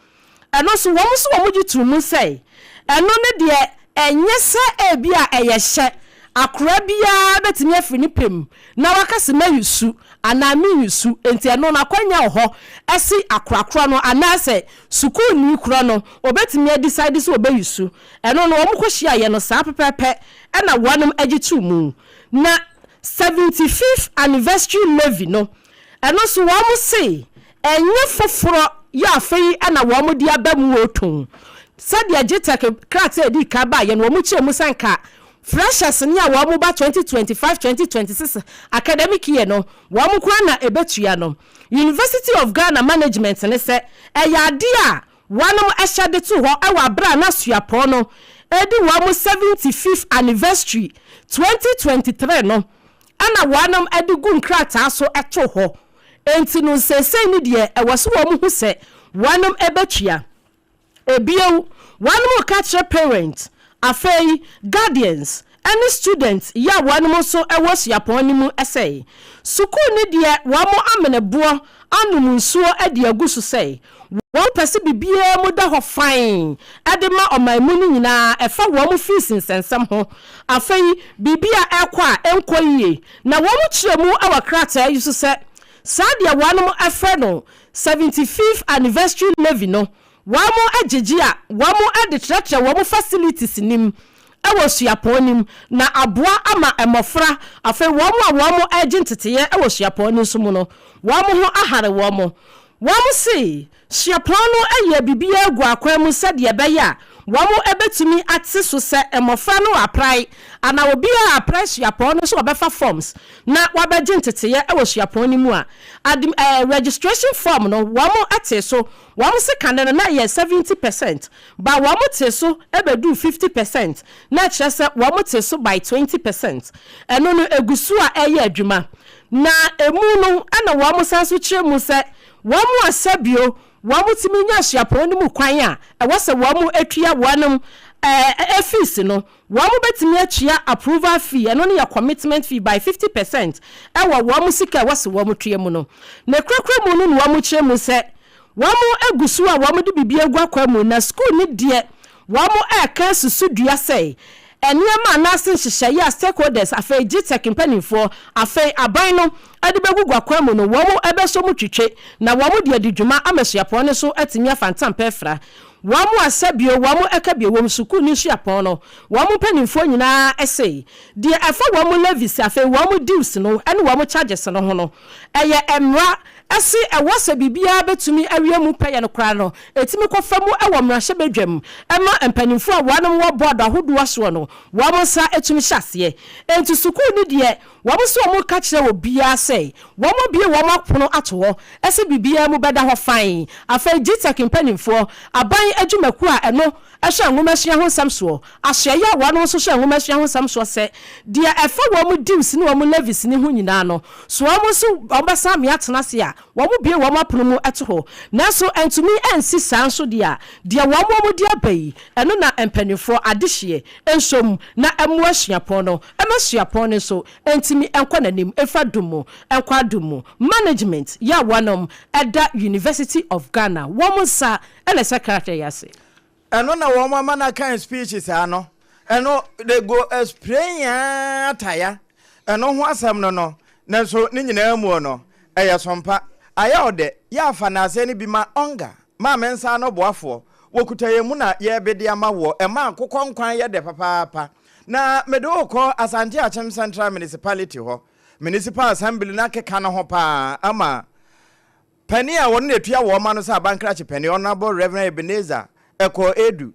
E: Ɛno nso, wɔn nso wɔgye too mu sɛ ɛno ne deɛ ɛnyɛ sɛ ebia ɛyɛ hyɛ, akora biara bɛtumi afiri ne pɛ mu na waka sɛ mɛyi su anaa menyi su, enti ɛno no akwanya wɔ hɔ ɛse akora korɔ no anaasɛ sukuuni korɔ no ɔbɛtumi adecide sɛ ɔbɛyi su. Ɛno no wɔn kɔhyiaeɛ no saa pɛpɛɛpɛ na wɔnom gye too mu. Na 75th anniversary levy no Ɛno nso wɔn se ɛnyɛ foforɔ yɛ afei na wɔn de aba mu retɔn. Sɛdeɛ GTEC krataa a ɛdii kan baeɛ no wɔn kyerɛ mu sɛ nka freshers ne a wɔn ba 2025-2026 academic year no wɔn nko ara na ɛbɛtua no. University of Ghana management ne sɛ ɛyɛ adeɛ a wɔnom hyɛ de too hɔ wɔ aberɛ a na suapɔn no redi wɔn 75th anniversary 2023 no na wɔnom de gu nkrataa so to hɔ. Enti no seesei no deɛ ɛwɔ sɛ wɔn hu sɛ wɔnom bɛtua. Ebio, wɔnom reka kyerɛ parents, afei guardians ne students yi a wɔnom nso wɔ suapɔn no mu sɛ, sukuu no deɛ wɔn amene boɔ anom nsuo de agu so sɛ wɔn pɛ sɛ biribiara mu da hɔ fann de ma ɔman mu no nyinaa ɛfa wɔn fees nsɛnsɛm ho. Afei biribi a ɛrekɔ a ɛnkɔ yie na wɔn kyerɛ mu wɔ krataa yi so sɛ saa deɛ wɔnom frɛ no 75th anniversary levy no wɔn gyegye a wɔn de trɛtrɛ wɔn facilities no mu wɔ suapɔn no mu na aboa ama mmɔfra afei wɔn a wɔn regye nteteeɛ wɔ suapɔn no nso mu no wɔn ho ahare wɔn. Wɔn se suapɔn no yɛ biribiara gu akwan mu sɛdeɛ ɛbɛyɛ a wɔn bɛtumi ate so sɛ mmɔfra no aprae anaa obiara a aprae suapɔn no sɛ ɔbɛfa forms na wabɛgye nteteeɛ wɔ suapɔn no mu a, adm ɛɛ registration form no wɔn tee so. Wɔn se kane no na ɛyɛ 70 percent but wɔn tee so bɛduu 50 percent na ɛkyerɛ sɛ wɔn tee so by 20 percent. Ɛno no ɛgu so a ɛreyɛ adwuma. Na emu no na wɔn san nso kyerɛ mu sɛ wɔn a sɛbio wɔn tumi nya suapɔn no mu kwan a ɛwɔ sɛ wɔn tua wɔn fees no, wɔn bɛtumi atua approval fee, ɛno no yɛ commitment fee by 50 percent wɔ wɔn sika a ɛwɔ sɛ wɔn tua mu no. Ne korakora mu no na wɔn kyerɛ mu sɛ wɔn gu so a wɔn de biribi agu akwan mu na sukuu no deɛ wɔn reka asusu dua sɛ. Nneɛma anaase nhyehyɛeɛ a stakeholders, afei GTEC mpanimfoɔ, afei aban no de bɛgugu akwan mu no, wɔn bɛsɔ mu twitwe na wɔn de adi dwuma ama suapɔn no so atumi afa ntampɛ afira. Wɔn a sɛ bio wɔn ka bio wɔm sukuu ne suapɔn no, wɔn mpanimfoɔ nyinaa se, deɛ ɛfa wɔn levies, afei wɔn dues no ne wɔn charges no ho no, ɛyɛ mmara se ɛwɔ sɛ biribiara bɛtumi awie mu pɛyɛ no koraa no, ɛtumi kɔfa mu wɔ mmarahyɛbadwam ma mpanimfoɔ a wɔnom wɔ board ahodoɔ soɔ no wɔn nsa tumi hyɛ aseɛ. Enti sukuu no deɛ wɔn se wɔn reka kyerɛ obiara sɛ wɔn abue wɔn apono ato hɔ sɛ biribiara mu bɛda hɔ fann. Afei GTEC mpanimfoɔ, aban adwumakuo a ɛno hwɛ nwomasua ho nsɛm soɔ, asoɛeɛ a wɔnom nso hwɛ nwomasua ho nsɛm soɔ sɛ deɛ ɛfa wɔn dues ne wɔn levies no ho nyinaa no, so wɔn nso wɔbɛsan amea atena ase a wɔbue wɔn apono mu to hɔ. Nanso antumi ansi saa nso deɛ a, deɛ wɔn wɔn de aba yi, ɛno na mpanimfoɔ adehyeɛ nso mu na ɛmmoa suapɔn no ma suapɔn no nso ntumi nkɔ n'anim mfa dum mu nkɔ adum mu. Management yɛ a wɔnom da University of Ghana wɔn nsa na ɛsɛ krataa yi ase.
A: Ɛno na wɔn ama no akan speech saa no ɛno they go explain aa taya ɛno ho asɛm no no nanso ne nyinaa muo no ɛyɛ sompa ayɛ ɔdɛ yɛ afa naaseɛ no bi ma ɔnga ma me nsa ano boafoɔ wɔkuta yɛn mu na yɛrebede ama woɔ ɛma akokɔ nkwan yɛ dɛ papaapa na mede wo kɔ Asante Akyem Central Municipality hɔ Municipal Assembly no akeka no ho paa ama Panin a wɔno na ɛtua wɔn ma no sɛ abankrakye panin, Honourable Rev. Ebenezer Ekow Adu.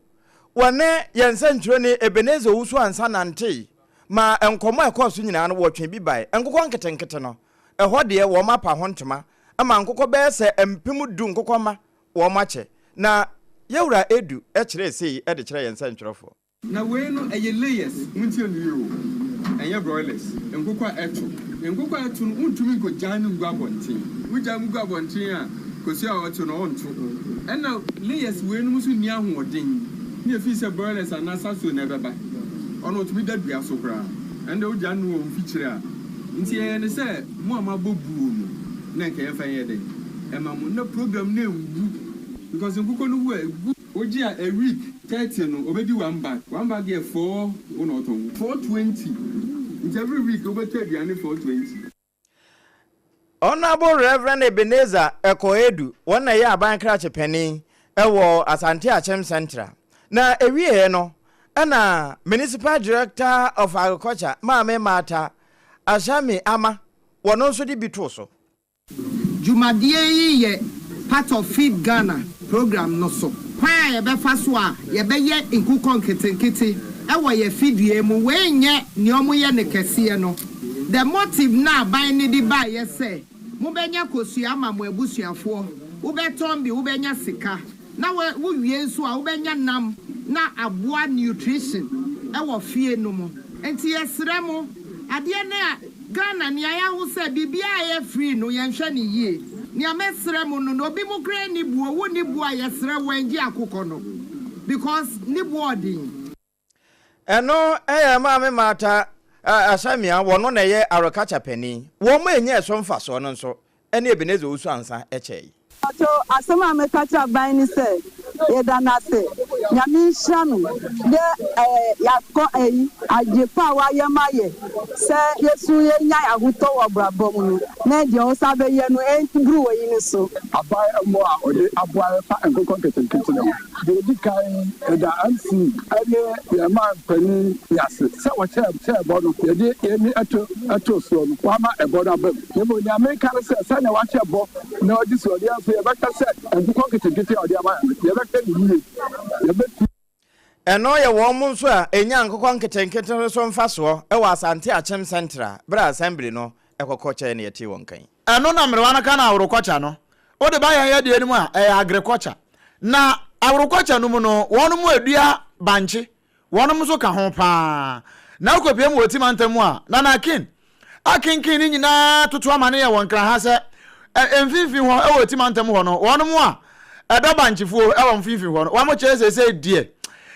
A: Wɔne yɛn nsɛntwerɛni Ebenezer Owusu Ansah nantee ma nkɔmmɔ a ɛkɔɔ so nyinaa no wɔtwe bi bae. Nkokɔ nketenkete no, ɛhɔ deɛ wɔn apa ho ntoma ma nkokɔ bɛyɛ sɛ 10,000 nkokɔ mma wɔn akyɛ. Na Yɛwura Adu kyerɛɛ sei de kyerɛɛ yɛn nsɛntwerɛfoɔ.
P: Na wei no ɛyɛ layers, montie no yie o, ɛnyɛ broilers, nkokɔ a ɛto. Nkokɔ a ɛto no wontumi nkɔgyae no ngu abɔnten, wogyae mu gu abɔnten a kosua a ɔto no ɔnto. Ɛna layers weinom nso nni ahoɔden, ne ɛfiri sɛ broilers anaa saso na ɛbɛba, ɔno ɔtumi da dua so koraa, ɛnde wogyae no wɔ mfikyire a. Nti yɛyɛ no sɛ mo a moabɔ buo no na nka yɛmfa nyɛ dɛn ɛma mo na program no anwu because nkokɔ no wu a ɛgu. Wogye a a week 30 no obedi one bag, one bag yɛ four wo na ɔtɔn 420 nti every week wobɛtɔ aduane 420.
A: Honourable Rev. Ebenezer Ekow Adu, wɔn na ɛyɛ aban krakye panin wɔ Asante Akyem Central. Na ɛwieɛ no, ɛna Municipal Director of Agriculture, Maame Martha Ashami Ama, wɔno nso de bi too so.
Q: Dwumadie yi yɛ part of Feed Ghana program no so. Kwan a yɛbɛfa so a yɛbɛyɛ nkokɔ nketenkete wɔ yɛ fidua mu, wei nyɛ nea wɔyɛ no kɛseɛ no. The motive no a aban no de baeɛ sɛ mobɛnya kosua ama mo abusuafoɔ, wobɛtɔn bi wobɛnya sika. Na wo wo wie nso a wobɛnya nam na aboa nutrition wɔ fie no mu. Nti yɛsrɛ mo, adeɛ no a Ghana nea yɛaho sɛ biribiara a ɛyɛ free no yɛnhwɛ no yie. Nea mɛsrɛ mo no na obi mo koraa nni buo, wo nni buo a yɛsrɛ wo ɛngye akokɔ no because ne boɔ ɔden.
A: Ɛno yɛ Maame Martha Asamia, wɔno na ɛyɛ Agriculture panin. Wɔn a ɛnya ɛso mfasoɔ no nso ne Ebenezer Owusu Ansah kyɛe.
R: Mpakyɛw asɛm a mɛka akyerɛ aban ne sɛ yɛda no ase Nyame nhyira no dɛ yɛakɔ ayi adwe pa a wayɛ ma yɛ sɛ yɛso yɛnya ahotɔ wɔ abrabɔ mu no na deɛ ɔsan bɛyɛ no ɛmbru wɔ yi no so.
S: Aban mmoa a ɔde aboa yɛn fa nkokɔ nketenkete no ho. Deɛ ɛdi kan, yɛda MC ne yɛn man panin yi ase sɛ wɔhyɛɛ bɔ no, yɛde yɛn ani too soɔ no, wɔama ɛbɔ no aba mu. Na mmom nea meka ne sɛ, sɛdeɛ wahyɛ bɔ na wadi soɔ no, yɛn nso yɛbɛhwɛ sɛ nkokɔ nketenkete a ɔde ama yɛn no, yɛbɛhwɛ no yie. Yɛbɛtu.
A: Ɛno yɛ wɔn nso a ɛnya nkokɔ nketenkete no so mfasoɔ wɔ Asante Akyem Central berɛ a Assembly no kɔkɔ kyɛɛ na yɛtee wɔn nka yi.
D: Ɛno na mmerewa no ka no aworokɔkya no. Wode ba yɛn yɛdeɛ no mu a, ɛyɛ agriculture. Na aworokɔkya no mu no, wɔnom adua bankye, wɔnom nso ka ho paa. Na wokɔpie mu wɔ Oti mantam mu a, Nana Akin akenken ne nyinaa toto ama no yɛ wɔ Nkran ha sɛ mfimfini hɔ wɔ Oti mantam hɔ no, wɔnom a ɛdɔ bankyefuo wɔ mfimfini hɔ no, wɔn kyerɛ seesei deɛ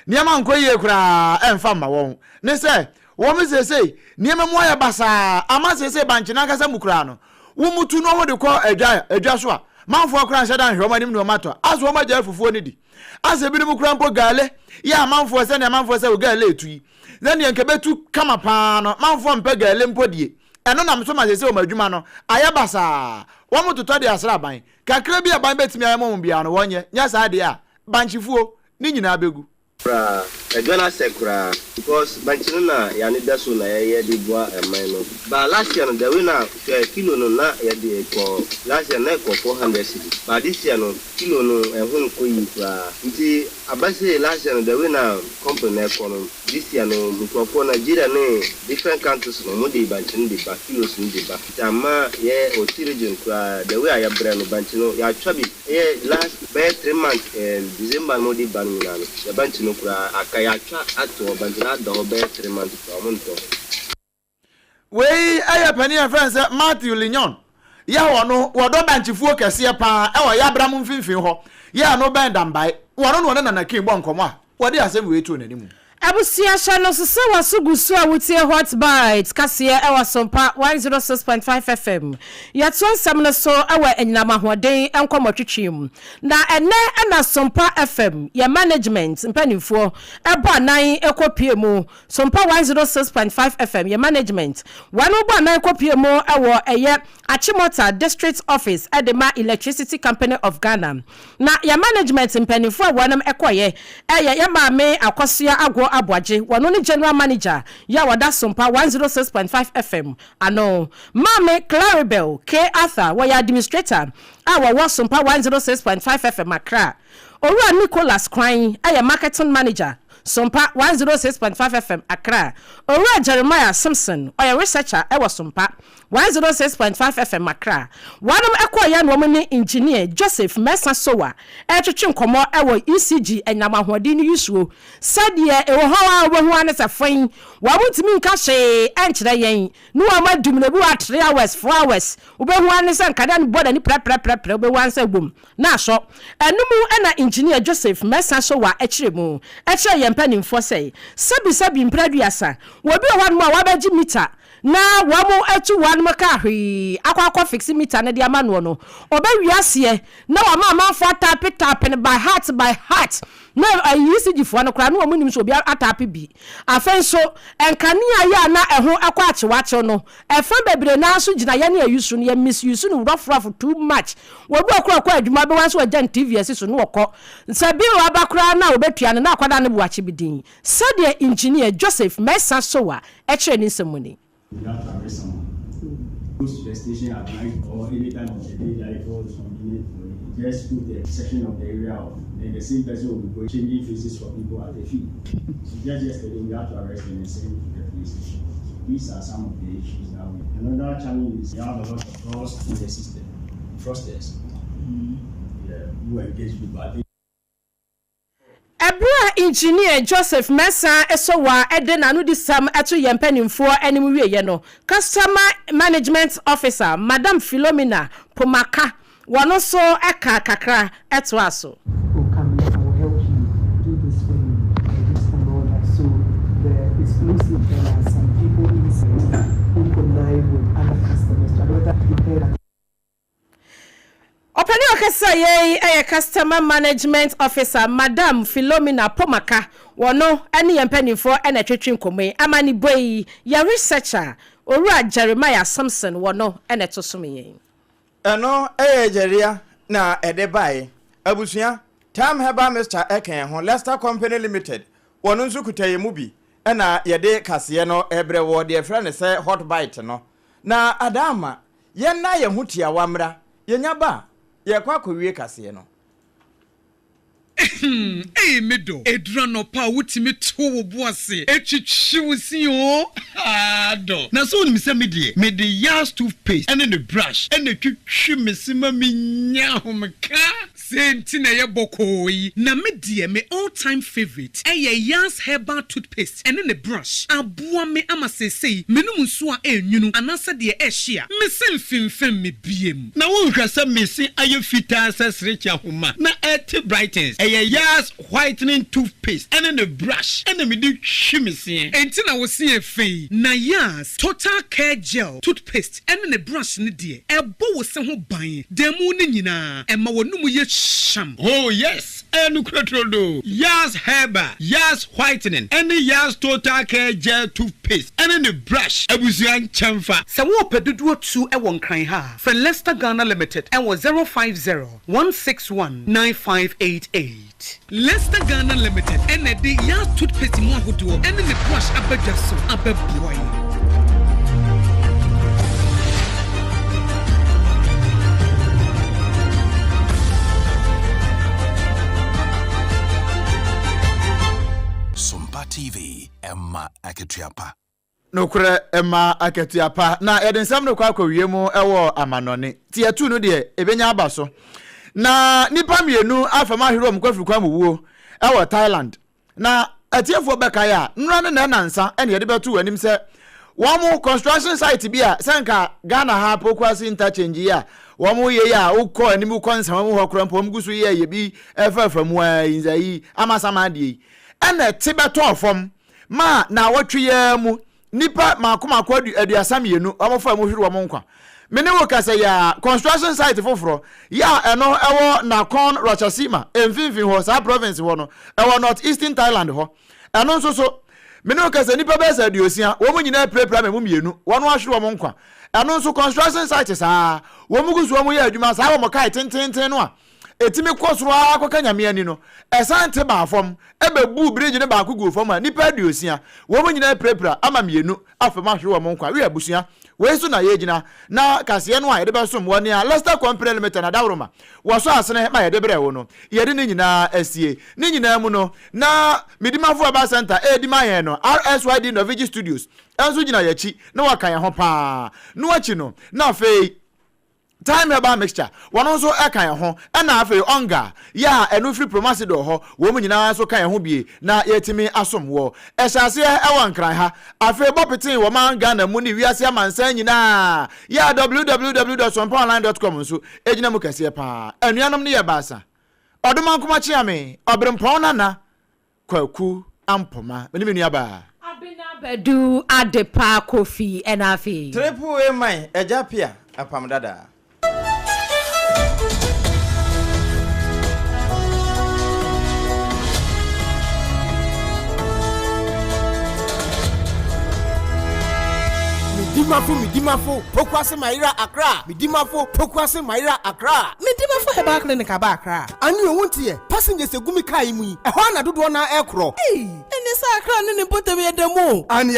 D: nneɛma nkɔ yie koraa ɛmfa mma wɔn. Ne sɛ Wɔn seesei, nneɛma mu ayɛ basaa ama seesei bankye no ankasa mu koraa no, wɔtu no wɔde kɔ adwa adwa so a, manfoɔ koraa nhyɛ da nhwɛ wɔn anim ne wɔn atɔ. Asɛ wɔn agyae fufuo no di. Asɛ ebinom koraa mpo gale Yɛ amanfoɔ sɛdeɛ amanfoɔ sɛ wo gɛɛle retu yi, sɛdeɛ nka ɛbɛtu kama pa ara no, amanfoɔ mpɛ gɛɛle mpo die. Ɛno nam so ma seesei wɔn adwuma no ayɛ basaa. Wɔtotɔ de asra aban. Kakra bi a aban bɛtumi ayɛ ama wɔn biara no, wɔnyɛ. Nyɛ saa deɛ a, bankyefuo, ne nyinaa bɛgu.
T: Koraa. Adwa no asɛ koraa because bankye no na yɛn ani da so na yɛyɛ de boa ɛman no. But last year no the way na hwɛ kilo no na yɛde kɔ last year na ɛkɔ 400 cedi but this year no kilo no ɛho nkɔ yie koraa nti aba sei last year no the way na company no ɛkɔ no this year no nkurɔfoɔ Nigeria ne different countries no wɔn de bankye no de ba kilos no de ba nti ama yɛ Oti region koraa the way a yɛbrɛ no bankye no yɛatwa bi Ɛyɛ last bɛyɛ three months ɛɛ December na wɔde ba no nyinaa no yɛ bankye no koraa aka yɛatwa ato hɔ bankye no ada hɔ bɛyɛ three months koraa wɔn ntɔ.
D: Wei yɛ panin a yɛfrɛ no sɛ Matthew Lignon. Yɛ wɔ no wɔdɔ bankyefuo kɛseɛ pa ara wɔ Yabram mfimfini hɔ. Yɛ no bɛn Dambae. Wɔno na ɔne Nana King bɔ nkɔmmɔ a wɔde asɛm wei too n'anim.
E: Abusua hyɛ no nso sɛ w'aso gu so a wotie Hot Bites kaseɛ wɔ Asompa 106.5 FM. Yɛtoa nsɛm no so wɔ anyinam ahoɔden nkɔmmɔtwetwe mu. Na ɛnnɛ na Sompa FM yɛn management mpanimfoɔ bɔ anan kɔ pue mu. Sompa 106.5 FM yɛn management wɔn bɔ anan kɔ pue mu wɔ ɛyɛ Achimota District Office de ma Electricity Company of Ghana. Na yɛn management mpaninfoɔ a wɔnom kɔeɛ yɛ yɛn maame Akosua Agor Aboagye, wɔno ne General Manager yɛ a wɔda Sompa 106.5 FM ano. Maame Claribel K. Arthur, wɔyɛ Administrator a wɔwɔ Sompa 106.5 FM Accra. Owura Nicholas Kwan yɛ Marketing Manager, Sompa 106.5 FM Accra. Owura Jeremiah Simpson, ɔyɛ Researcher wɔ Sompa 106.5 FM Accra. Wɔnom kɔeɛ na wɔn ne Engineer Joseph Mensah Sowah retwetwe nkɔmmɔ wɔ ECG anyinam ahoɔden no yusuo. Sɛdeɛ ɛwɔ hɔ ara wobɛhu ara ne sɛ foin, wɔn ntumi nka hwee nkyerɛ yɛn ne wɔn adum no, ebi wɔ ha three hours, 4 hours, wobɛhu ara ne sɛ nkanea no bɔ n'ani prɛprɛprɛprɛ, wobɛhu ara ne sɛ wom na asɔ. Ɛno mu na Engineer Joseph Mensah Sowah kyerɛ mu kyerɛ yɛn mpanimfoɔ sɛ, sɛbisɛbi mprɛ aduasa, obi wɔ hɔnom a wabɛgye mita na wɔn atu wɔn kaa hwee akɔ akɔ fixe meter no de ama noɔ no, ɔbɛwie aseɛ na wama amanfoɔ ataape taape no by heart by heart na ECG foɔ no koraa na wɔn nim sɛ obi ataape bi. Afei nso nkanea yi a na ɛho kɔ akyewakyew no, ɛfa bebree no ara nso gyina yɛne a use no, yɛ misuse no rough rough too much. Obi wɔ hɔ koraa ɔkɔ adwuma wobɛhu ara sɛ wagya ne TV asi so na ɔkɔ. Sɛ bill aba koraa no a ɔbɛtua no na akwadaa no boakye bi din. Sɛdeɛ Engineer Joseph Mensah Sowah kyerɛɛ ne nsɛm mu ni.
U: You have to arrest someone. Goes to the station at night or any time of the day that you feel is convenient for you. Just put a section of the area off. Then the same person will be going changing faces for people at a fee. So just yesterday we had to arrest him and send him to the police station. So these are some of the issues that we. Another challenge is we have a lot of frauds in the system, fraudsters. Mm. Yeah, who engage people. I think
E: Ɛberɛ a Engineer Joseph Mensah Sowah de n'anodisɛm to yɛn mpanimfoɔ anim wieeɛ no, Customer Management Officer Madam Philomena Pomaka, wɔn nso kaa kakra toaa so.
V: will come in and will help you do this for you and all that so the it's looks like there are some people inside who connive with other customers to whether you heard
E: Ɔpanin a ɔkasa yei yɛ Customer Management Officer Madam Philomena Pomaka. Wɔno ne yɛn mpanimfoɔ na ɛtwetwe nkɔmmɔ yi. Amanebɔ yi, yɛn researcher, Owura Jeremiah Simpson, wɔno na ɛto som yɛn.
A: Ɛno yɛ Gyeria na ɛde bae. Abusua, Tam Herbal Mixture ka yɛn ho, Lester Company Limited, wɔn nso kuta yɛn mu bi na yɛde kaseɛ no rebrɛ wɔ deɛ yɛfrɛ no sɛ Hot Bite no. Na Adaama, Yɛnna yɛn ho tiawa mmra, yɛnya ba a, yɛrekɔ akɔwie kaseɛ no.
W: Ehem ei me dɔ, ɛduru anɔpa a wotumi to wo bo ase twitwi wo se oo haa dɔ.
X: Na sɛ wonim sɛ me deɛ mede Yas toothpaste ne ne brush na ɛtwitwi me se ma menya ahomeka.
W: Sei nti na ɛyɛ bɔkɔɔ yi. Na me deɛ me all time favourite ɛyɛ Yas herbal toothpaste ɛne ne brush. Aboa me ama seesei menom nsuo a ɛnwunu anaasɛ deɛ ɛhye a, me se mfemfem me biem.
X: Na wonhwɛ sɛ me se ayɛ fitaa sɛ serekye ahoma na ɛte brightens. Ɛyɛ Yas whitening toothpaste ɛne ne brush ɛna mede twi me seɛ.
W: Enti na wo se yɛ fɛ yi. Na Yas total care gel toothpaste ɛne ne brush no deɛ, ɛbɔ wo se ho ban da mu no nyinaa, ɛma w'anomu yɛ. hyam.
X: Oh yes, ɛyɛ nokorɛ turodoo. Yas Herbal, Yas Whitening ɛne Yas Total Care Gel Toothpaste ɛne ne brush abusua nkyɛnfa.
W: Sɛ worepɛ dodoɔ tu wɔ Nkran ha a, frɛ Lester Ghana Limited wɔ 050 161 9588. Lester Ghana Limited na ɛde Yas Toothpaste mu ahodoɔ ne ne brush aba dwa so abɛboa yɛn.
B: Sompa TV, ɛma akatua pa.
D: Nokorɛ ɛma akatua pa. Na yɛde nsɛm no kɔ akɔwie mu wɔ amanɔne. Ti yɛtu no deɛ, ɛbɛnya aba so. Na nnipa mmienu afam ahwere wɔn kwafiri kwan mu wuo wɔ Thailand. Na atiefoɔ bɛkae a, nnora ne nnansa na yɛde bɛto wɔn anim sɛ wɔn construction site bi a sɛ nka Ghana ha Pokuase interchange yi a wɔn yɛ yi a wokɔ anim wokɔ nsama mu hɔ koraa mpo wɔn gu so yɛ yɛ bi ɛfɛɛfɛ mu ara yi nsa yi amasama adeɛ yi ɛna ɛte bɛtɔɔ fam maa naawɔtwe yi ara mu nnipa mmaako mmaako 32 wɔfaa mu hwere wɔn nkwa. Me ne wo kasa yi ara, construction site foforɔ yi a ɛno ɛwɔ Nakhon Ratchasima mfimfini hɔ, saa province hɔ no, ɛwɔ North Eastern Thailand hɔ. Ɛno nso so, me ne wo kasa nnipa bɛyɛ sɛ 60, wɔn nyinaa apirapira ama emu mmienu, wɔn ahwere wɔn nkwa. Ɛno nso construction site saa, wɔn gu so wɔn yɛ adwuma saa wɔn kae tententen no a, Etumi kɔ soro ara kɔka Nyame ani no, ɛsan te baa fam, bɛbuu bridge no baako guu fam a nnipa 60, wɔn nyinaa apirapira ama mmienu afa mu ahwere wɔn nkwa. Wiɛ abusua, wei so na yɛgyina na kaseɛ no a yɛde bɛsom wɔ nea Lester Company Limited adaworoma wɔsɔ asene ma yɛde brɛɛ wo no, yɛde ne nyinaa asie. Ne nyinaa mu no, na Medimafo Herbal Centre redi ma yɛn no, RSYD Norvigi Studios nso gyina yɛn akyi na wɔka yɛn ho paa. No akyi no, na afei. Thyme herbal mixture, wɔn nso ka yɛn ho, ɛna afei Onga, yɛ a ɛno firi Promasidor hɔ, wɔn nyinaa nso ka yɛn ho bie na yɛatumi asom wɔ. Ɛhyɛ aseɛ wɔ Nkran ha, afei bɔ petee wɔ man Ghana mu ne wiase amansan nyinaa, yɛ a www dot sompaonline dot com nso gyina mu kɛseɛ paa. Anuanom no yɛ baasa, Ɔdomankoma Kyeame, Ɔberempɔn Nana, Kwaku Ampoma, me ne me nuabaa.
E: Abena Badu Adepa Kofi ɛna afei.
A: Triple A man Agya Pia apam dada.
C: Medimafo Medimafo Pokuase Mayera Accra Medimafo Pokuase Mayera Accra.
F: Medimafo Herbal Clinic aba Accra.
C: Ane o wonteɛ, passengers egu me car yi mu yi, ɛhɔ ara na dodoɔ no ara ɛrekorɔ.
F: Ei! Ɛnneɛ sɛ Accra ne ne mpɔtam yɛ dɛm o.
C: Aane.